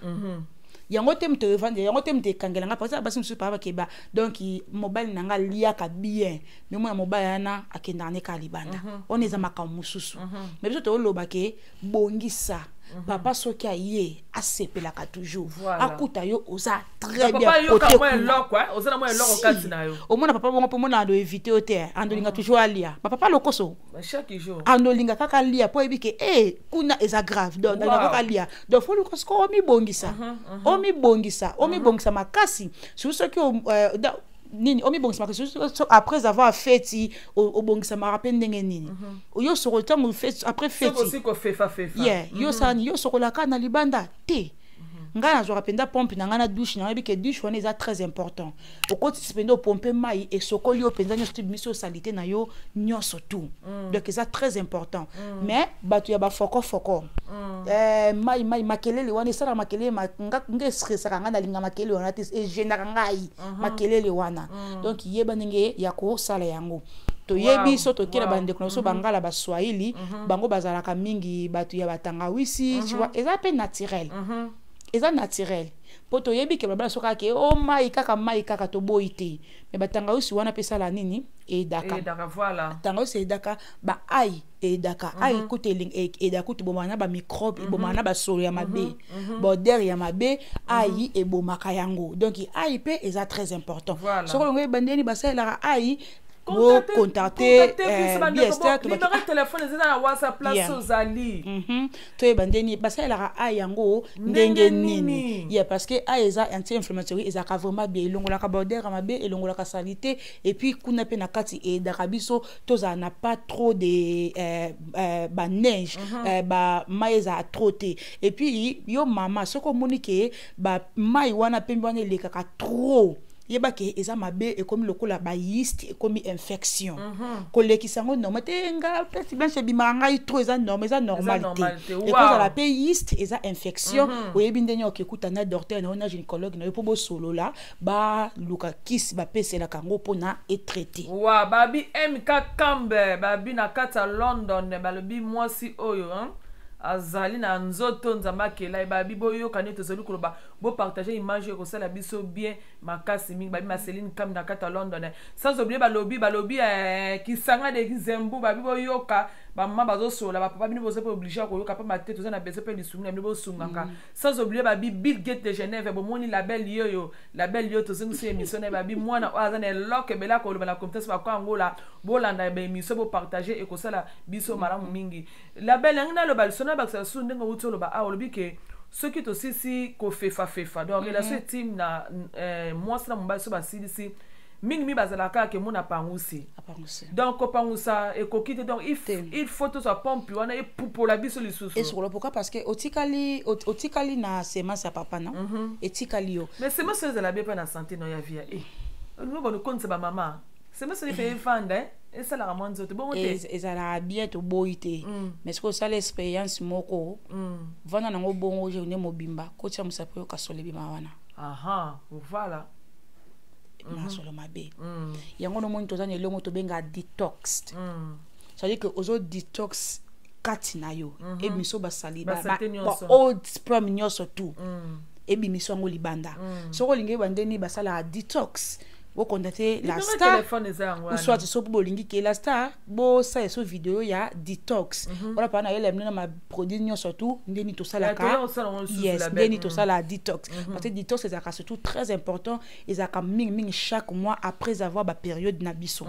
Yango te moto evandi, yango te moto ekangela nga, parce que basi mosusu paa bakeba. Donc mobali na nga aliaka bien, mais mwana mobali wana akendaka ne kaka libanda. Wana eza makambo mosusu. Mais biso toloba ke bongisa. Papa soki aye, asepelaka toujours. Akuta yo oza très bien. Papa yoka Kote mwa kuna. eloko, eh, oza na mwa eloko Si. kati na yo. Omona papa bongo mpo mona ando évite yo te, andolinga toujours alia bapapa lokoso. Chaque jour. Andolinga kaka alia mpo oyebi ke kuna eza grave. Donc alinga kaka alia. Donc faut luka siko omibongisa, omibongisa, omibongisa makasi, surtout soki nini, omibongisa makasi surtout après avoir feti, obongisamaka mpe ndenge nini yo soko ntango après Soki feti. osi kofefafefa. Yeah, yo osala nini? Yo osokolaka na libanda te. Ngai nazwaka mpenza pompe na ngai na douche na, nayebi ke douche wana eza très important. Okotisi mpenza, opompe mai, esokoli yo mpenza nyonso, tobimisi yo saleté na yo nyonso tout. Donc eza très important. Mais bato ya bafokofoko, mai mai, makelele wana esalaka makelele, nga estressaka ngai, nalinga makelele wana te, egênaka ngai makelele wana. Donc yeba ndenge ya kosala yango. Toyebi so tokela bandeko na biso bangala, baswahili, bango bazalaka mingi bato ya batangawisi, tu vois, eza mpe naturel, eza naturel mpo toyebi ke babala soki ake o mai kaka, mai kaka, toboyi te. Mais batangawisi wana mpe esala nini? Edaka. Edaka, voilà. Tangawisi edaka baai, edaka ai kutu, edaka kutu, ebomaka na bamicrobe, ebomaka na basolo ya mabe, baodeur ya mabe, ai ebomaka yango. Donc ai mpe eza très important. Soki olongo ebandeni basalelaka ai, bocontacte. Biso bandeko, numéro ya telefone eza na WhatsApp, place ozali. Toyeba ndeni basalelaka ai yango. Ndenge ndenge nini? Nini, yeah, parce que ai eza anti-inflammatoire, ezalaka vraiment bien, elongolaka baodeur ya mabe, elongolaka saleté, et puis kuna mpe na kati eyedaka biso tozala na pas trop de baneige, bamai ezala trop te. Et puis yo mama, soki omoni ke bamai wana pembe wana elekaka trop, yeba ke eza mabe, ekomi lokola bayeast, ekomi infection. Kolekisa yango normal te. Nga peste blanche ebimaka ngai trop, eza normal, eza normal te. Normal te. Wow. Ekozala mpe yeast, eza infection. Oyebi ndenge okekuta na docteur na yo, na gynécologue na yo, mpo bosolola, baluka kisi bapeselaka yango mpona etraite. Wa babi MK Kambe, babi na kati ya London, balobi mwasi oyo, hein, azali na nzoto Nzambe akela ye. Babi boyoka nde tozali koloba, bopartage image oyo, ekosala biso bien makasi mingi. Babi Marceline Kambe na kati ya London, sans oublier balobi Kisanga de Kizembu. Babi boyoka bamama bazosola, bapapa, bino boza mpe obligé ya koyoka, pamba te toza na besoin mpe lisungi na bino, bosungaka. Sans oublier babi Bill Gate de Genève. Bomoni label ye oyo, label yo, tozongisi émission na ye. Babi mwana oyo aza na eloko ebele akoloba na comité bako yangola. Bolanda baémission, bopartage, ekosala biso malamu mingi. Label yangi naloba liso na bakisa su ndenge outi oloba awa, olobi ke soki tosisi kofefafefa, donc relation intime na mwasi na mobali, so basilisi, mingimingi bazalaka kaka kemona pangusi. Apangusi. Donc kopangusa ekoki te. Donc Te. il faut tozwa pompe wana epupola biso lisusu. Esukola. Pourquoi? Parce que otikali otikali na semence ya papa na etikali yo. Mais semence oyo ezala bien mpe na santé na yo ya vie ya olingo bono konisa bamama, semence oyo efe efanda, esalaka mwa nzoto bongo te. Ezalaka bien, toboyi te. Mais soki osala expérience moko, vanda nango bongo journée mobimba, kotia mosapi oyo, kasolo ebima wana. Aha, voilà. Masolo mabe. Yango nomoni toza na elongo tobengaka detox. C'est-à-dire que ozo detox kati na yo, ebimiso basali Basaleté nyonso. Ba old sperm nyonso tout, ebimiso yango libanda. Soki olingi oyeba ndeni basalaka detox, Bocontacte la Numéro ya star telefone eza yango ou wana. soit soki bolingi ke la star bosala so video ya detox wana mpana nayela bino na maproduit nyonso tu ndeni Ya, tosalaka. toya kosala yango lisusu Yes, la belle. ndeni tosala detox, parce que detox ezalaka surtout très important, ezalaka mingimingi chaque mois après avoir bapériode na biso,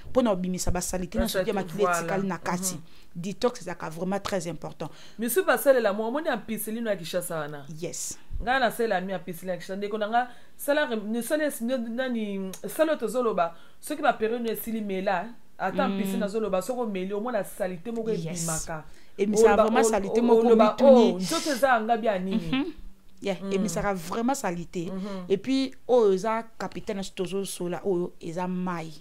mpona obimisa basalite nyonso te Basalite, makili voilà. etikali na kati. Detox ezalaka vraiment très important. Misusu basalela mo omoni ya mpisilino ya Kishasa wana. Ngai nasalela mi ya piscine ya Kishasa. Ndeko na nga, sala sala nani, sala oyo tozoloba. Soki baperiode no esili, mela ata piscine. Azoloba soki omeli, omona salite moko ebimaka. Emisaka vraiment salite moko, oloba, mituni. "Oh, nzoto eza yanga bia nini?" Yeah, emisaka vraiment salite. Et puis oyo eza capitaine nyonso tozosola, oyo eza mai.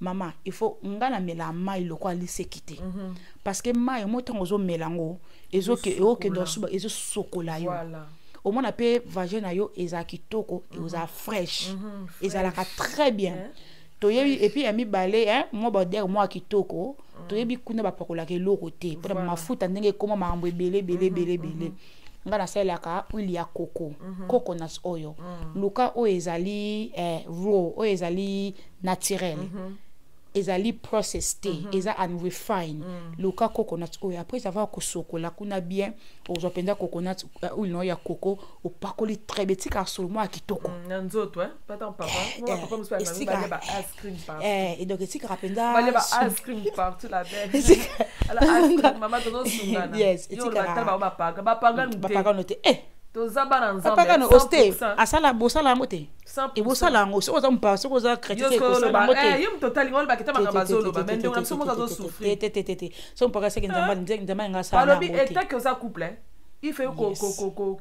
Mama, il faut nga namela mai lokola liseki te, parce que mai mo ntango ozomela yango, ezokende osuba, ezosokola yo. Omona mpe vagin na yo ezala kitoko, ezala fraîche, ezalaka très bien. Toyebi. Et puis ya mibale, hein, mwa baodeur mwa ya kitoko. Toyebi kuna bapakolaka eloko te mpona mafuta ndenge ekóma makambo ebele ebele ebele ebele. Nga nasalelaka huile ya coco, coconut oil. Luka oyo ezali raw, oyo ezali naturel, ezali process te, eza unrefined. Luka coconut oil. Après avoir kosokola kuna bien, ozwa mpenza coconut huile na oyo ya coco, opakoli très bien, etikaka solo mwa ya kitoko. Na nzoto, eh? Pata papa. Moi, papa mosusu balia ba ice cream partout. Et donc etikaka mpenza Balia ba ice cream partout, la belle. Alors ice cream, mama, tozosungana. Yes, Yo oloba tala bango bapaga bapaganu te. Bapagano te. Toza bana Nzambe. Bapagano oste 100%. asala, bosala yango te. 100%. Ebosala yango soki oza mopa, soki oza chrétien Yo te, soki ekosala oloba, yango te. ye moto otalinga olobaka te, makambo azoloba, mais ndeko na biso moko azosouffrir. Te, te, te, te. So mpaka seke Nzambe alinga asala Balobi yango te. etake oza couple, eh, il faut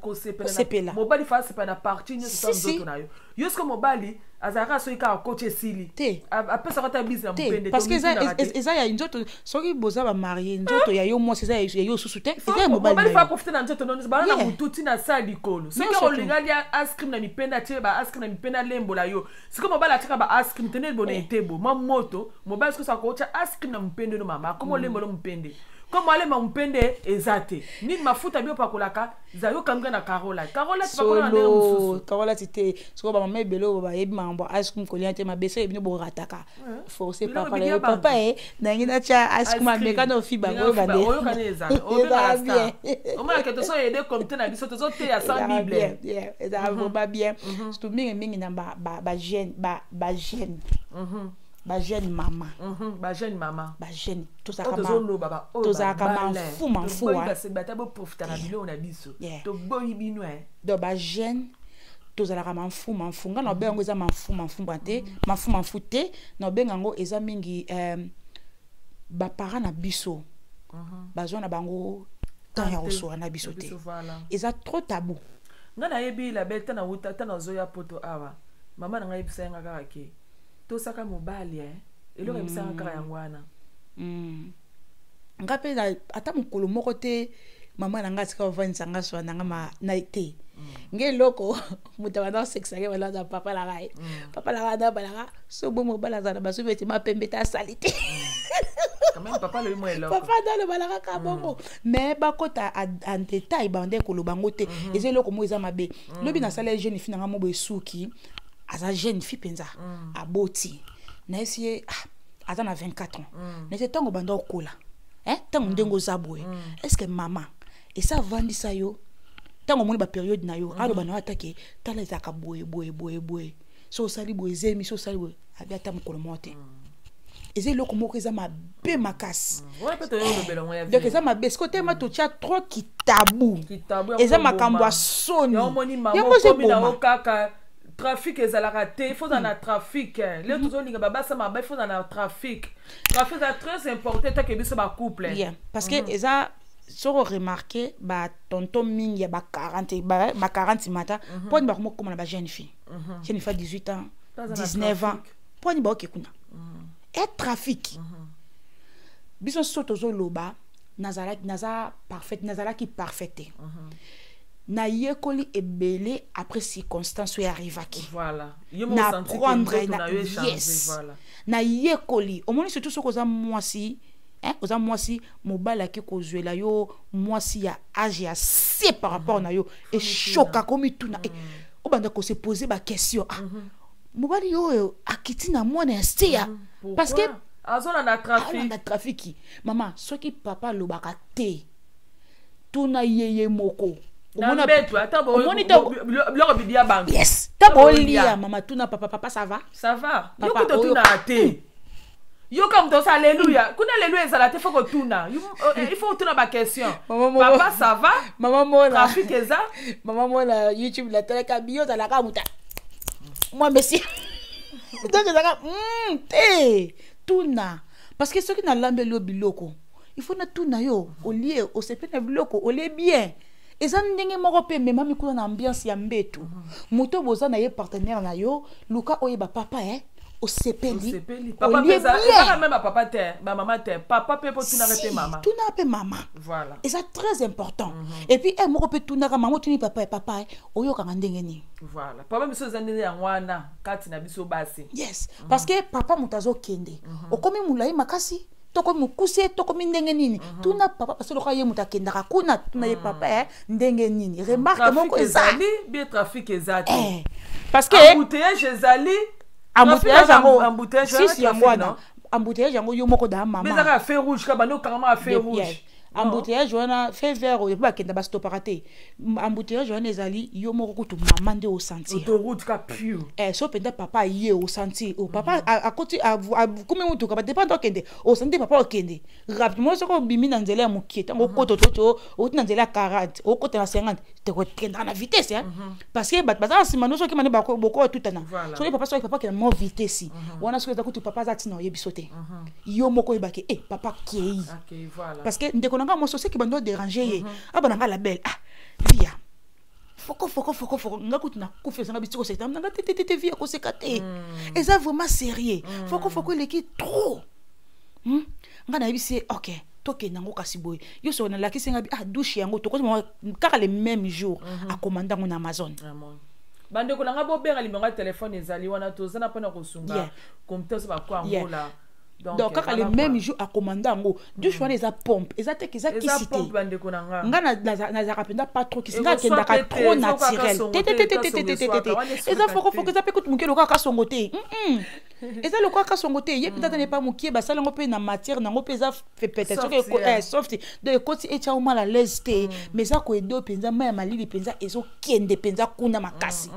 kosepela. Kosepela. Mobali fa asepela na partie nyonso ta Si, si. nzoto na yo. Yo soki mobali azalaka, soki kaka koti esili, Te. Apesaka ata bise na Te, mopende. parce que eza ya nzoto. Soki boza bamarie, nzoto ya yo mwasi eza ya yo susu te, eza ya mobali Mobali na fa yo. profite na nzoto nono bana na motu ntina sa likolo. Soki Nyonso tu. olinga alia ice cream na mipende, atie ba ice cream na mipende, alembola yo. Sikoy mobali atiaka ba ice cream tene bona etebo mwa moto. Mobali soki osaka kotya ice cream na mopende no, mama akoma olembola mopende. Komo alema mopende eza te nini, mafuta bio opakolaka za yo kanga na Carola. Carola tipakola na ndenge Solo mosusu. Karola ti te. Sikoyo bamama ebele oyo bayebi makambo ya ice cream kolia te, mabe soki bino borataka force. Biloko Papa na bilia yo, bantu. papa e nangi natya ice cream, ameka na ofi bango oyo bande. Oyokani ezala obengaka Ezala star. bien. Omonaka tozo aider comité na biso, tozoteya sans Ezala Bible. bien, yeah, ezala vraiment bien, surtout mingimingi na bajeune bajeune mama. Bajeune mama. Bajeune oyo tozalaka tozoloba baoyo tozalaka babala, manfu manfu. toboyi bata boprofita na biloko na biso. Toboyi bino, eh. Donc bajeune tozalaka manfu manfu. Nga na obenga yango eza manfu manfu ba te, manfu manfu te. Na obenga yango eza mingi baparent na biso bazwa na bango temps ya kosola na biso te. Biso, voilà. Eza trop tabou. Nga nayebi label ta nauta ta nazoya poto awa, mama na ngai yebisa yanga kaka ke tosaka mobali, eh. Eloko yebisanga kaka yango wana. Nga mpe ata mokolo moko te mama na nga atika kovandisa nga swa na nga na te. Nge eloko moto abanda kosekisa nge balaza papa na ngai, papa na ngai anda balaka so bo mobali azala na basubi ete mapembe te, asali te. Quand même papa alobi mwa eloko. Papa anda alobalaka kaka bongo, mais bakota en détail bande koloba ngo te. Eza eloko moko eza mabe. Lobi nasala jeune fille na nga mo boye, suki aza jeune fille mpenza, aboti nayesi ye, ah, aza na 24 ans. Nayesi ntango banda okola, ntango ndenge oza boye, est ce que mama esi avandisa yo ntango omoni bapériode na yo, aloba na yo atake tala ezalaka boye boye boye boye, so osali boye ezemi, so osali boye abi? Ata mokolo moko te. Eza eloko moko eza mabe makasi. Wana mpe toyolobela ngo ya Donc eza mabe sikoyo tema totia trop kitabu. Kitabu yango Eza makambo ya eboma. soni. Yango moni mama Yango eza okomi nango eboma. kaka trafic ezalaka te. Il faut ozala na trafic, eh. Lelo tozolinga babasa maba, il faut ozala na trafic. Trafic eza très important etake biso bacouple. Yeah. Parce que eza soki oremarke batonton mingi ya ba 40, ba 40 mata, mponi bakoma kokóma na bajeune fille, jeune fille ya 18 ans, Baza na 19 ans, trafic. mponi baoke kuna e trafic. Biso so tozoloba, nazalaki naza parfaite, nazalaki parfait te. Nayekoli ebele après circonstance oyo arrivaki. Voilà, yo moko Na osenti ke prendre nzoto na yo echange. Yes. Nayekoli. Omoni, surtout soki oza mwasi, hein, oza mwasi, mobali ake kozwela yo mwasi ya age ya se par rapport na yo, eshokaka omituna, obanda kose poser baquestion. Ah, Mobali oyo akiti na mwana ya seya parce que azolanda trafic. Alanda trafiki. Mama, soki papa alobaka te, tuna ye ye moko. Na Omona- mbeto ata omoni biloko bidia bango. Yes, ntango Olia. olia, mama, tuna papa: "Papa, ça va?" Ça va? Yo Papa, kuta otunaka te. Yoka moto osa alleluya kuna, alleluya ezala te. Faut kotuna, il faut otuna baquestion. Mama, mama. "Papa, ça va?" Mama mona. Trafic eza? Mama mona YouTube natalaka biyo, ozalaka moto mwa mesi, donc ezalaka te. Tuna, parce que soki nalambeli yo biloko, il faut natuna yo: olie, osepe na biloko, olie bien. Eza ndenge moko mpe ememami kuna na ambiance ya mbetu. Moto boza na ye, partenaire na yo, luka oyeba: "Papa, osepeli?" Osepeli, papa? Olie Mpe ezaka bien? Même bapapa te, bamama te, papa mpe mpo tunaka mpe Si, mama. Tuna mpe mama. Voilà. Eza très important. Et puis moko mpe tunaka mama, otuni papa: "Papa, oyokaka ndenge nini?" Voilà, papa biso eza ndenge yango wana kati na biso basi. Yes, parce que papa moto azokende, okomi molai makasi, tokomi mokuse, tokomi ndenge nini. Tuna papa, parce que lokola ye moto akendaka kuna, tuna ye: "Papa, ndenge nini?" Remarque moko Trafic eza ezali bien, trafic eza te? Parce que Embouteillage ezali? Embouteillage yango, Embouteillage. sisi yango wana, embouteillage yango, yo moko daa mama. Ezaka feu rouge ka bandi okangama ya feu rouge. Embouteillage wana, feu vert oyo mpe bakenda bastopaka te. Embouteillage wana ezali yo moko kutu mama nde osentir. Autoroute ka pure. So mpenza papa ye osentir o papa akoti, akomi motuka, badépendre, okende, osentir papa okende rapidement. Soki obimi na nzela ya mokie, ntango okota toto, outi na nzela ya 40, okota na 50, tekokendaka na vitesse, hein. Parce que bato baza na nsima nyonso, okema nde boko otutana. Voilà. Soki papa, soki papa akenda mo vitesse wana, soki eza kutu papa aza ntina oyebi so te, yo moko oyebake e papa kei. Ok, voilà. Parce que ndeko na nga mwasi oseki bando odéranger ye, aba na nga label, ah via foko foko foko foko, nga kutu nakufi, ezanga biti koseka nanga te te te te. Via koseka te, eza vraiment sérieux. Foko foko eleki trop. Nga nayebisi ye: "Ok, tokende yango kasi boye." Yo soki nalakisi nga bi ah douche yango, tokoti kaka le même jour, akomanda yango na Amazon. Amon. Bandeko na nga, bobenga limongo ya telefone ezali wana, toza na mpona kosunga komite so bakwa angola. Donc kaka le même jour akomanda yango, douche wana eza pompe, eza teke, eza eza kisi te. Pompe, bandeko na nga. Nga nazalaka mpenza pas trop kisi, nga Ekoswa akendaka pe te, trop ezokoka naturel. kasongo te te, te te te te te te te te. kasongo eswaka, wana Eza eswaka fokofoko. te. Eza mpe kutu moke lokola kasongo te. Eza lokola kasongo te. Ye mpenza ata nepa mokie, basala yango mpe na matière nango mpe eza peut-être Soft, soki soft, donc ekoti etya o mal à l'aise te, mais eza koede oyo mpenza mai ya malili mpenza ezokende mpenza kuna makasi.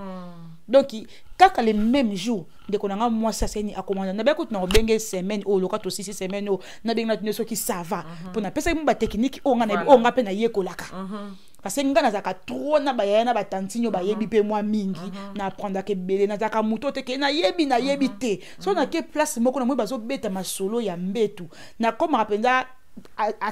Donc kaka le même jour, ndeko na nga mwasi aseni akomanda. Nabe kutu na kobenge semaine oyo, loka tosisi semaine oyo, nabengi na tuni soki ça va, mpo napesaki mo batechnique oyo nga nayebi, oyo nga mpe nayekolaka, parce que nga nazalaka trop na bayaya na batantine oyo bayebi mpe mwa mingi, na apprendaka ebele. Nazalaka moto te ke nayebi, nayebi te. So nake place moko, na moi bazobeta masolo ya mbetu, nakomaka mpenza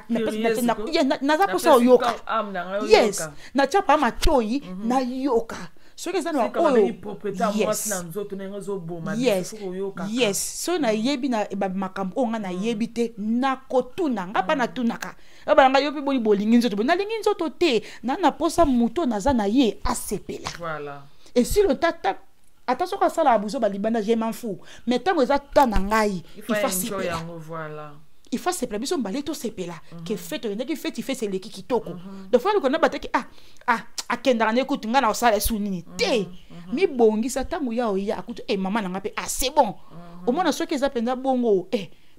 Curieuse ko? naza mposa Napesi oyoka. Âme na ngai Yes. oyoka. Natia pa matoi, nayoka soki eza na Sika oyo. babengi propriété ya mwasi na nzoto ndenge ezoboma biso, faut koyokaka. Yes, so nayebi na makambo oyo nga nayebi te, nakotuna. Nga mpa natunaka bana ngai: "Yo mpe boni bolingi nzoto boye?" Nalingi nzoto te, na posa moto naza na ye asepela. Voilà. Esi lo tata, ata soki asalaka buzo balibanda, je m'en fous, mais ntango eza ta na ngai, il faut il faut enjoy asepela. Yango, voilà. Il faut sepela. Biso mbale tosepela ke fete, oyendaki feti, feti eleki kitoko. Donc faut luka na bataki ah ah akendaka na ekutu, ngai na kosala esu nini te. Mibongisa ntango ya oya akutu e mama na nga mpe ah c'est bon. Omona soki eza mpenza bongo,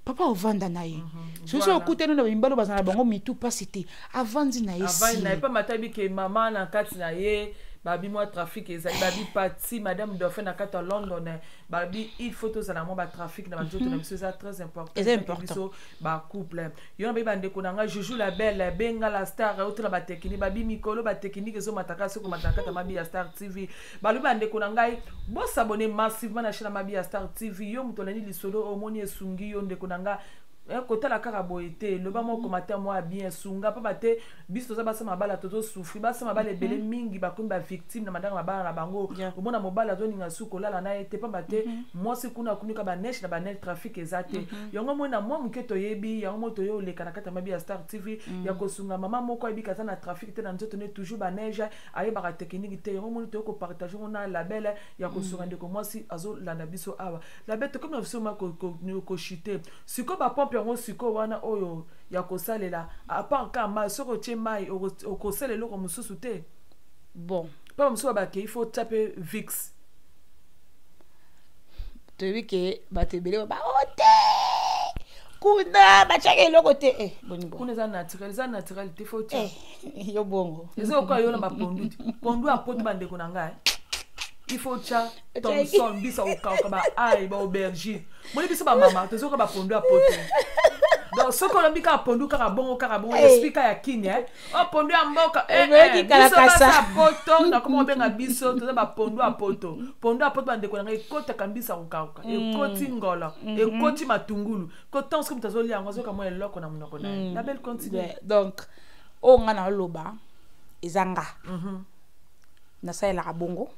papa ovanda na ye, soki okutani na mibali oyo baza na bango mitu mpasi te, avandi na ye. Avandi na ye sili. Mpe matabi ke mama na kati na ye babi mwa trafic ezali, babi pati madame Dauphin na kati ya London, babi il faut tozala mwa batrafic na banzoto na biso, eza très important. Eza Eza important. biso bacouple yo na bayi. Bandeko na ngai, Juju la Belle, benga la star, otala batechnique, babi mikolo batechnique ezomataka soki komata na kati ya Mabi ya Star TV. Balobi bandeko na ngai, bosabonner massivement na chaîne ya Mabi ya Star TV. Yo moto olandi lisolo, omoni esungi yo, ndeko na nga, kotala kaka boye te, loba moko commentaire mwa ya bien, sunga pamba te biso toza basa mabala, tozosouffrir. Basa mabala ebele mingi bakomi bavictime na mandanga mabala na bango. Omona mobali azoninga su kolala na ye te, pamba te mwasi kuna akunika baneche na baneche, trafic eza te. Yango moi na mwa moke toyebi yango, moi toye oleka na kati ya Mabi ya Star TV ya kosunga mama moko ayebika aza na trafic te na nzoto ne, toujours baneige, ayebaka technique te. Yango moni toye kopartager ngo na label ya kosunga ndeko mwasi azolanda biso awa. Label, tokomi na biso ma koshite sikoyo bapompe yango sikoyo wana oyo ya kosalela, à part ka mai, soki otie mai, okosala eloko mosusu te? Bon. Mpo mosusu babake il faut tia mpe Vicks. Toyebi ke bato ebele ba o te kuna batiaka eloko te. Eh, boni bo Kuna eza naturel, eza naturel te, faut tia. Eh, yo bongo. Eza okoya yo na bapondu te, pondu ya poto, bandeko na ngai, il faut tia Thomson, bisa okauka, ba ai, ba aubergine. Moni biso bamama tozoka bapondu ya poto. Donc soki olombi kaka pondu kaka bongo, kaka bongo, Eh. esprit kaka ya kini, eh? O pondu ya mboka, eh, Okoyoki eh, biso kalakasa. basi ya poto nakoma kobenga biso toza bapondu ya poto. Pondu ya poto, bandeko na ngai, ekotaka mbisa kokauka, ekoti ngolo, ekoti matungulu. Kotan soki moto azolia yango, azoyoka mwa eloko na monoko na ye. La belle, continue. Ouais, donc oyo nga naoloba eza nga nasalelaka bongo,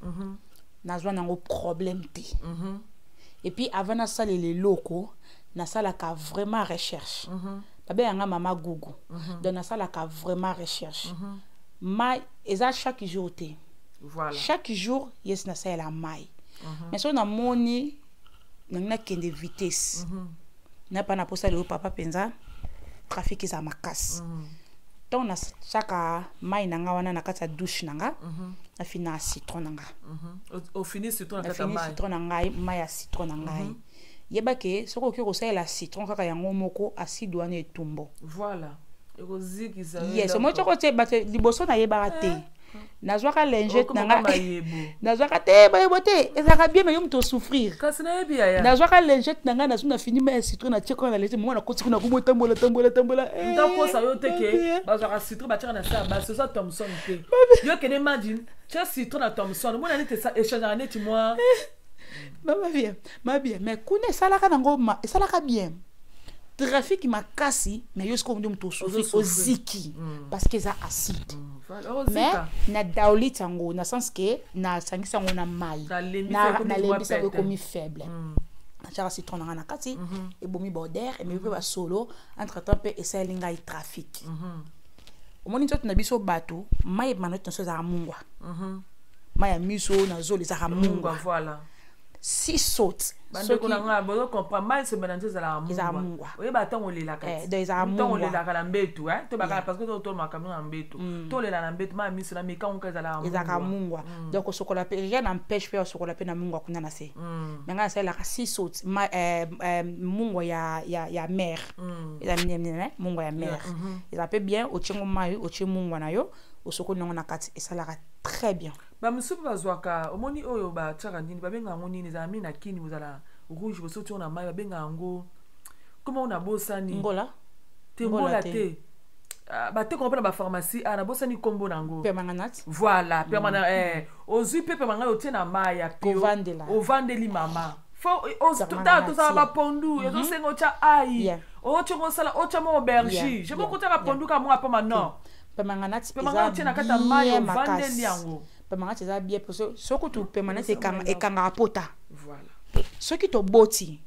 nazwa nango problème te. Et puis avant nasalela eloko, nasalaka vraiment recherche. Babenganga mama Google. Donc nasalaka vraiment recherche. Mai eza chaque jour te. Chaque jour yes nasalela mai, mais soki namoni nangi nakende vitesse, napa na posa lelo papa mpenza trafic eza makasi, ntango natiaka mai na nga wana na kati ya douche na nga, nafina citron na nga. Ofini citron na kati ya Nafini mai. Citron na ngai, mai ya citron na ngai. Yeba ke soki okoki kosalela citron kaka yango moko, acide wana etumbo. Voilà, ekozikisa yo Yes. eloko. Omoi toko te, bato liboso nayebaka te, nazwaka lingette na Okoma nga. mayebo. Nazwaka te mayebo te, ezalaka bien, mais yo moto osouffrir. Kasi nayebi, yaya. Nazwaka lingette na ngai, nazwi, nafini mai ya citron, natie kaka na lingette moko, nakoti kuna, komo tambola, tambola, tambola, eh, Ntakosa yo te ke mabe. bazwaka citron batiaka na se ya basi. Oza Thomson te, yo kende imagine tia citron na Thomson, omona neti echangeaka neti mwa Mama bien, ma bien, mais kuna esalaka nango esalaka bien. Trafic makasi, mais yo sikoyo nde moto osouffrir. Ozosouffrir. Oziki parce que eza acide. Voilà, Mais ozika. na daolite yango na sens ke nasangisi yango na mai. Nalembisa, ekomi mwa Nalembisa yango, pete. ekomi faible. Natiaka citron na ngai na kati, ebomi border, ememi mpe basolo. Entre temps mpe esaleli ngai trafic. Omoni nzoto na biso bato, mai ebima nzoto na biso ezalaka mungwa. Mai ya miso na zolo ezalaka mungwa. Mungwa. Voilà. Si saute Bandeko na ngai, bozo comprendre, mai esembe na nzo ezalaka Ezalaka mungwa. mungwa. Oyeba ntango olelaka Eh, ti. donc ezalaka Ntango mungwa. olelaka na mbetu, eh, to bakala, parce que tolomaka mingi na mbetu, tolela na mbetu, mai ya miso na mikango ezalaka Ezalaka mungwa. mungwa. Donc osokola mpe, rien n'empêche mpe osokola mpe na mungwa kuna na se. Mais ngai nasalelaka si saute ma, mungwa ya mer. Eza minene minene, mungwa ya mer eza mpe bien. Otie ngo mai, otie mungwa na yo, osokoli nango na kati, esalaka très bien. Bamosusu mpe bazwaka, omoni oyo batiaka nini, babengaka yango nini, ezala mingi na kini, bozala rouge, bosoti ngo na mai, babengaka yango koma oyo nabosani. Ngola? Te. Ngola Ngola te. te. Ah, batekaka mpe na bapharmacie, ah, nabosani nkombo na yango. Permanganate. Voilà, permanent. Eh, ozwi mpe permanganate, otie na mai ya pio. Kovandela. Ovandeli mama fo Permanganate. tozala bapondu, ezosenga otya ai, otiongo osala, otya mo aubergine. Je moko otiaka pondu kaka moko apama, non. Permanganate. Permanganate otie na kati ya mai, Bien ovandeli makasi. yango. Permanganate eza bien parce que soki tu permanganate ekangaka pota. Voilà. Soki toboti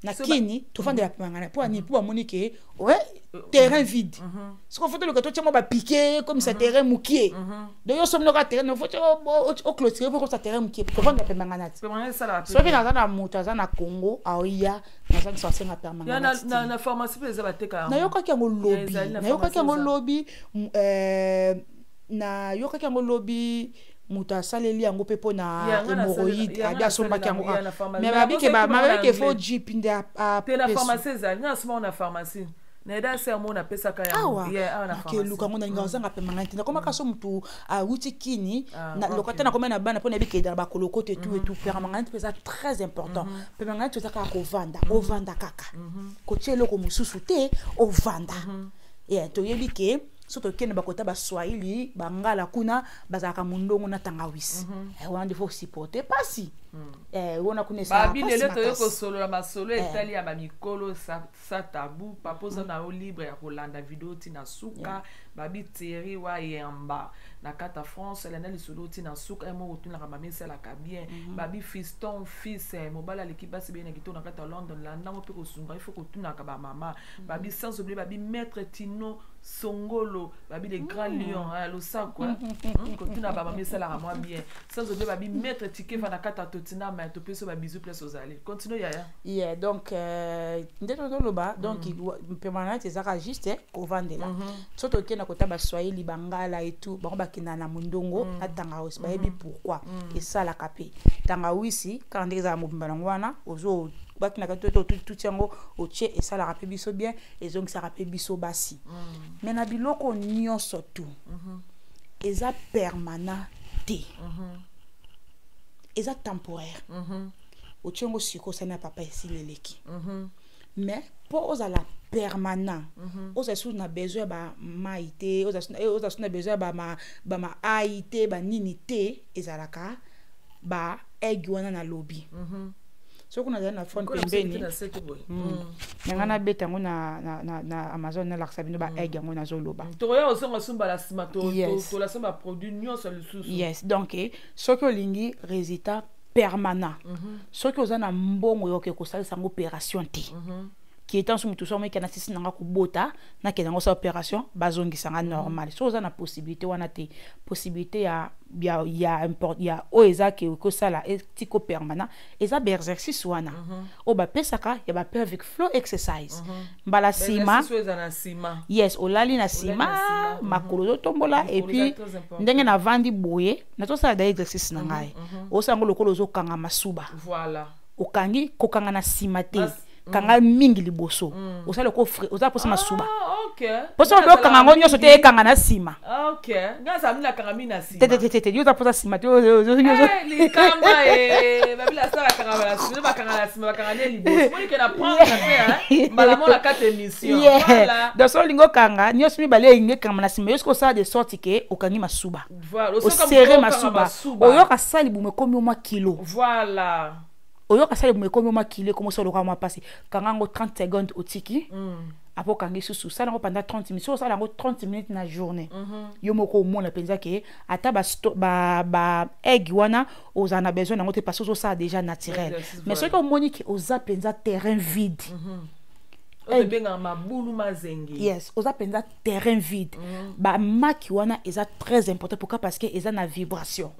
na So kini, tofandela permanganate mpo ani, mpo bamoni ke ouais, terrain vide. Soki ofo toluka totia mwa bapiquet comme ça, terrain mokie. Donc yo somi noka terrain, fo oclôturer mpo komisa terrain mokie, tofandela permanganate. Permanganate esalaka pe Soki bien. naza na moto aza na Congo, aoya, nazangisa asenga Ya permanganate. na pharmacie mpe eza, bateka yango. Nayokaki yango Ya, lobi. ezali na Nayokaki yango pharmacie eza. lobi, nayokaki yango lobi, moto asaleli yango mpe mpo na Ya, nga hémorroïde. ya, nga Abi asombaki yango. nasalela yango, ya, na pharmacie. Mais Mais babike nakosaki babike bango na fo anglais. jip nde Te, na apesu. pharmacie ezali, nga nasomaka na pharmacie na eda ser mo napesaka yango. Awa Yeah, awa na pharmacie. nakeluka yango, nalinga kozanga pemanga te. Nakomaka so motu awuti kini Ah, loka te, nakomai na bana mpo nayebi keda na bakoloko te, tout et tout. Permanganate mpe eza très important. Permanganate eza kaka kovanda, ovanda kaka, kotia eloko mosusu te, ovanda. Yeah, toyebi ke so tokende bakota baswahili, bangala kuna bazalaka mondongo na tangawisi. Eh, wana nde faut supporter pasi. Eh, wana kuna esalaka Babi pasi lelo toye makasi. kosolola masolo etali ya bamikolo sa tabu. Papa, oza na yo libre ya kolanda video ntina suka. Babi Thierry Wayemba na kati ya France, elanda lisolo ntina suka, ye moko otunaka mama, esalaka bien. Babi fiston fils, eh, mobali aleki basi beye na kitoko na kati ya London, landango mpe kosunga, ifo kotunaka bamama. Babi sans oublier babi maître Tino Songolo, babi le grand lion, eh, losako, eh. Kotuna bamama esalaka mwa bien. Sans oublier babi maître Tikeva na kati ya Tottenham, eh, topesi yo babizu place ozali. Continue, yaya. Yeah, donc nde tozoloba, donc permanente ezaka juste kovandela. So tokende na kota baswahili, bangala et tout, bango bakendaka na mondongo na tangawisi. Bayebi pourquoi esalaka mpe tangawisi kaka ndenge ezala mobimba nango wana. Ozo bakinaka to tuti yango, otie, esalaka mpe biso bien, ezongisaka mpe biso basi. Mais na biloko nyonso tu, eza permanent te, eza temporaire. Otie yango sikoyo, osali na papa, esili, eleki. Mais mpo ozala permanent, ozala susu na besoin ya bamai te, ozala susu na besoin ya bamaai te, banini te, ezalaka ba aiguilles wana nalobi. Soki nazali na phone pembeni na ngai, nabeta yango na Amazon, nalakisa bino ba aiguilles yango nazoloba. Tokoya kozonga sumbala nsima, tolasa baproduit nyonso lisusu. Yes, donc soki olingi résultat permanent, soki oza na mbongo yoke kosalisa yango opération te, ki etant so motu so amoki na sisi nanga kobota, nakende yango osala opération, bazongisanga normal. Soki oza na possibilité wana te, possibilité ya oyo eza ke kosala etiko permanent, eza baexercice wana oyo bapesaka ya ba pelvic floor exercise. Mbala nsima. Exercice oyo eza na nsima. Yes, olali na nsima, na nsima, makolo ozotombola. Makolo et puis eza très important. Ndenge navandi boye, nazosala da exercice na ngai. Osala yango lokola ozokanga masuba. Okangi, kokanga na nsima te, kanga mingi liboso. Osala lokola oza mposa masuba. Ah, ok. Mposa obe okanga yango nyonso te, ekanga na nsima. Ah, ok, nga azala mingi, nakanga mingi na nsima. Te, te, te, te, yo oza mposa nsima te. Eh, likamba e babila asala, bakanga na nsima, bakanga na nsima, bakanga nde liboso. Moni ke na prendre mpe mbala mo na kati émission. Yeah. Donc so olingi okanga nyonso mibale, elingi ekangama na nsima, yo soki osala de sorte ke okangi masuba, oserrer masuba, oyoka sala libumu ekomi mwa kilo. Oyoka sala libumu ekomi mwa kilo, ekomi osala lokola mwa mpasi. Kanga yango 30 secondes, otiki. Apo okangi susu, osala yango pendant 30 minutes. Soki osala yango 30 minutes na journée, yo moko omona mpenza ke ata ba aiguilles wana, ozala na besoin nango te, parce que ozosala déjà naturel. Mais soki omoni ke oza mpenza terrain vide, oyo tobengaka mabulu mazenge. Yes, oza mpenza terrain vide, bamaki wana eza très important. Pourquoi? Parce que eza na vibration.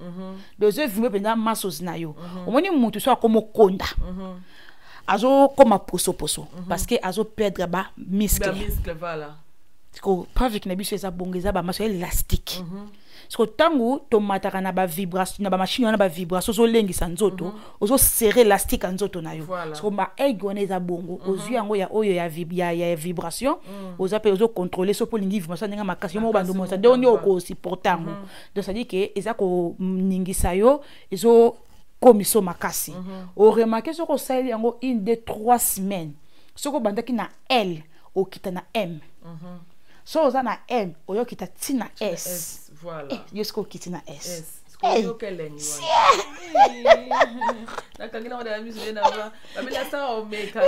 Donc ezovibre mpenza muscles na yo. Omoni mutu so akoma okonda, azokoma posoposo, parce que azoperdre bamuscle. Bamuscle, voilà. Siko pelvic na biso eza bongo, eza bamuscle élastique. Siko ntango tomataka na bavibration, na bamachine wana, bavibration, ozolengisa nzoto, ozoserrer élastique ya nzoto na yo. Siko baaiguilles wana eza bongo, ozwi yango ya oyo ya vibration, oza mpe ozocontrôler. So mpo olingi vibration ndenge makasi, yo moko Makasi bando monisa moko, ndenge nde okosupporter yango. Donc c'est-à-dire ke eza koningisa yo, ezokomisa yo makasi. Oremarquer soki osaleli yango une, deux, trois semaines, soki obandaki na L, okita na M. So oza na M, oyokita ntina S. S, voilà. Eh, yo soki okiti na S, S. Hey. Sikoyo elengi wana, nakangi nango na miso nde nava babela sala omeka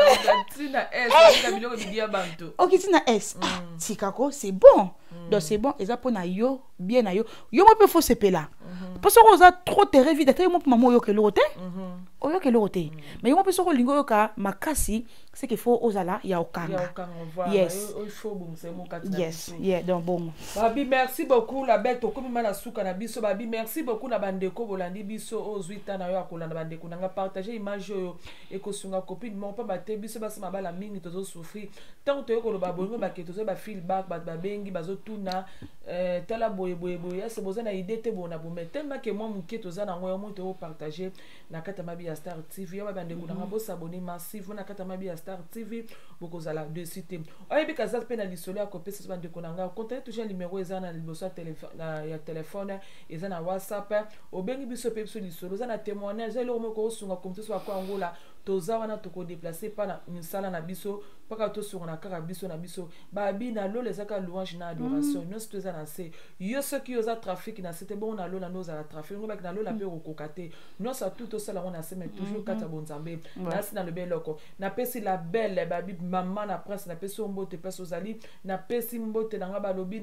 ntina S, babika biloko bidia bantu. Okiti na S, ah, tikako, c'est bon. Donc c'est bon, eza mpo na yo bien na yo, yo mo mpe fo sepela, mpo soki oza trop terrain vide, ata yo mo mpe mama oyoka eloko te, oyoka eloko te. Mais yo mo mpe soki olingi oyoka makasi, c'est qu'il faut ozala ya ya okanga. Okanga, voilà. Yes. Il faut obongisa yo mokati na Yes. biso. Yeah, donc bongo. Babi, merci beaucoup la belle. Tokomi ma na suka na biso. Babi, merci beaucoup na bandeko bolandi biso. Oyo ozwi ta na yo ya kolanda, bandeko na nga, partage image oyo, ekosunga copine moko, pamba te biso basi mabala mingi tozosouffrir. Ntango toyei koloba bolingo, bake tozoyi bafeedback, bato babengi, bazotuna tala boye boye boye, ese boza na idée te boye na boye. Mais tellement ke mwa moke toza nango, yo moi toyopartage na kati ya Mabi ya Star TV. Yo bandeko na nga, bosabonner massive na kati ya Mabi ya Star TV, bokozala dessus te. Oyebi kaza mpe na lisolo ya kopesa so bandeko na ngai, contacte toujours numéro eza na liboso ya telefone, eza na WhatsApp. Obengi biso mpe biso lisolo, oza na témoignage, eza eloko moko osunga komite so bako Angola, toza wana, tokodéplacer mpa na misala na biso mpaka tosungana kaka biso na biso. Babi na lola eza kaka louange na adoration. Nyonso to eza na se. Yo soki oza trafic na se te, bongo na lola nde ozala trafic ngo baki na lola mpe okokoka te. Nyonso atu tosala yango na se, mais toujours kati ya bonzambe. Nasi nalobi eloko, napesi la belle, babi mama na prince, napesi yo mbote place ozali. Napesi mbote na nga, balobi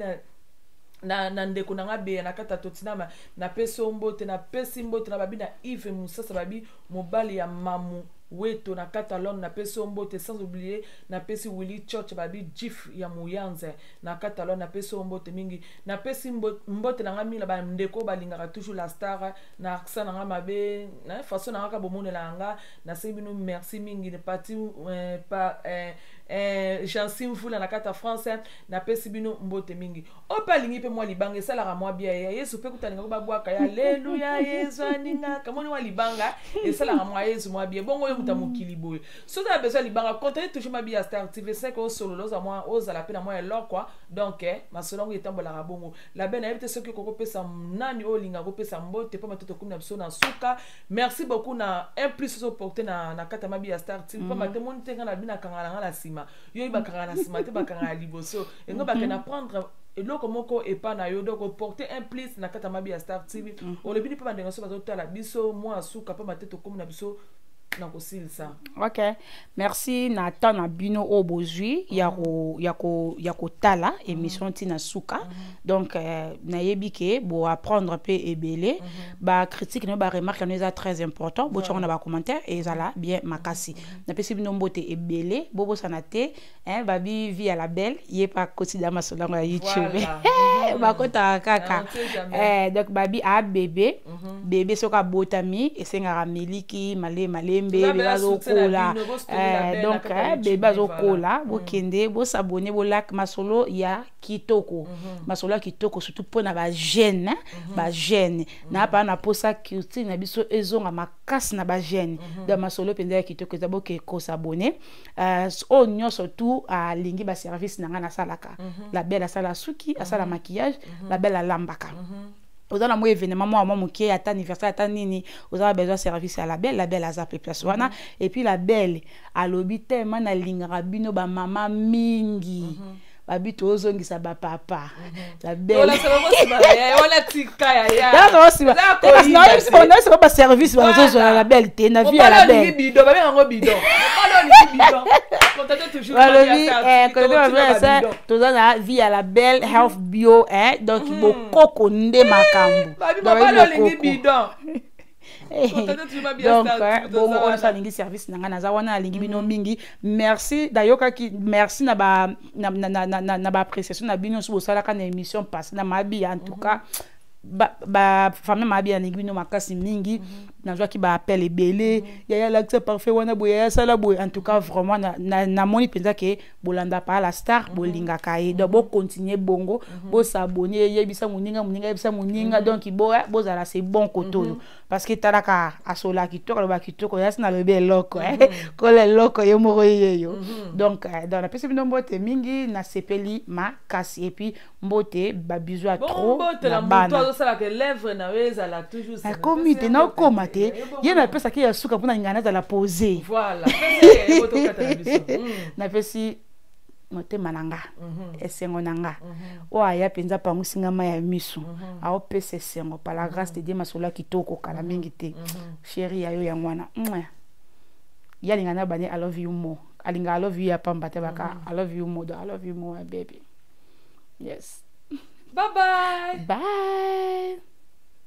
na ndeko na nga beya na kati ya Totinama, napesi yo mbote. Napesi mbote na babi na Yves Musasa, babi mobali ya mamu weto na kati ya Londres, napesi yo mbote. Sans oublier, napesi Willy Church, babi jif ya Muyanze na kati ya Londres, napesi yo mbote mingi. Napesi mbote na nga mingi na bandeko balingaka toujours la star na accent na nga mabe na façon na nga kaka bomonela ya nga. Nasengi bino merci mingi. Pati pa, Jansi Mvula na kati ya France, napesi bino mbote mingi. Oyo mpe alingi mpe mwa libanga esalaka mwa bia ya Yesu mpe kuta alingaka babwaka ya aleluya Yesu alingaka moni mwa libanga esalaka mwa Yesu mwa bia bongo oyo moto ya mokili boye soki oza besoin ya libanga, contacte toujours Mabia Star TV 5, osolola ozala mwa ozala mpe na mwa eloko. Donc masolo yango etambolaka bongo. Labe nayebi te soki okoki kopesa nani oyo olingaka kopesa mbote mpo matoto komi na biso na suka. Merci beaucoup na un plus ozoporte na kati ya Mabia Star TV, mpo te moni te nga na bino akangaka na nga na nsima, yo oyi bakangaka na nsima te, bakangaka ya liboso engo bakende apprendre eloko moko epa na yo. Donc oporte un plus na kati ya Mabia Star TV. Olobi ni mpe bandeko nyonso bazotala biso mwa suka mpo mate tokomi na biso na kosilisa. Ok, merci na temps na bino oyo bozwi ya kotala émission ntina suka. Donc nayebi ke boapprendre mpe ebele. Bacritique na yo, baremarque na yo eza très important, botiango na bacommentaire, ezala bien makasi. Napesi bino mbote ebele, bobosana te, hein, babi vie ya la belle ye pa akotida masolo yango ya YouTube. Bakotaka kaka. Ah, on sait jamais. Donc babi a bébé, bébé soki abotami esengaka miliki malembe. Toza Bébé bela soutien na azokola. bino, bosoutenir la belle na Donc kati ya YouTube, bébé azokola, bokende bosabone, bolike masolo ya kitoko, masolo ya kitoko surtout mpona bajeune, bajeune na pa na posa culture na biso ezonga makasi na bajeune. Donc masolo mpenza ya kitoko eza, boke kosabone. Oyo nyonso tu alingi baservice na ngai nasalaka, la belle asala suki, asala maquillage, la belle alambaka. Oza na mwa événement mwa moke, ata anniversaire, ata nini, oza na besoin service ya la belle, la belle aza pe place wana. Et puis la belle alobi tellement nalingaka bino bamama mingi, babi tozongisa bapapa la belle. Olakisa bango nsima na ye wana, tika ya ya. Naoyebisa baservice bazozwa na la belle te, na vie ya la belle. Bidon, babenga yango bidon, mobali olingi bidon, contacte toujours. Balobi toza na vie ya la belle health bio, hein, donc bokoko nde makambo. Babi mobali olingi bidon. Donc bongo oyo nyonso alingi service na ngai, naza wana, alingi bino mingi. Merci, nayokaki, merci na ba na baappréciation na bino nyonso bosalaka na émission passé na Mabi. En tout cas bafamille Mabi alingi bino makasi mingi. Nazwaki baappel ebele: "Yaya, alakisa parfait wana boye, yaya, asala boye." En tout cas vraiment namoni mpenza ke bolanda pa la star, bolingaka ye. Donc bocontinue bongo, bosabone, yebisa moninga, moninga yebisa moninga. Donc bozala, c'est bon kote oyo, parce que talaka asola kitoko, aloba kitoko, yasi nalobi eloko kola eloko ye moko yeyo. Donc napesi bino mbote mingi, nasepeli makasi, et puis mbote, babisous ya trop na bana. Azosalaka lèvre na yo ezala toujours. Nakomi te, nakokoma te, ye napesaki ya suka mpona ngai nazala pose. Voilà. Napesi motema na nga esengo na nga oyo aya mpenza pangusinga mai ya miso, aopesa esengo par la grâce de Dieu. Masolo ya kitoko kala mingi te, chéri ya yo yango wana ye alinga na bane. I love you more, alinga I love you ya pamba te, baka I love you more. I love you more, baby, yes. Bye bye. Bye.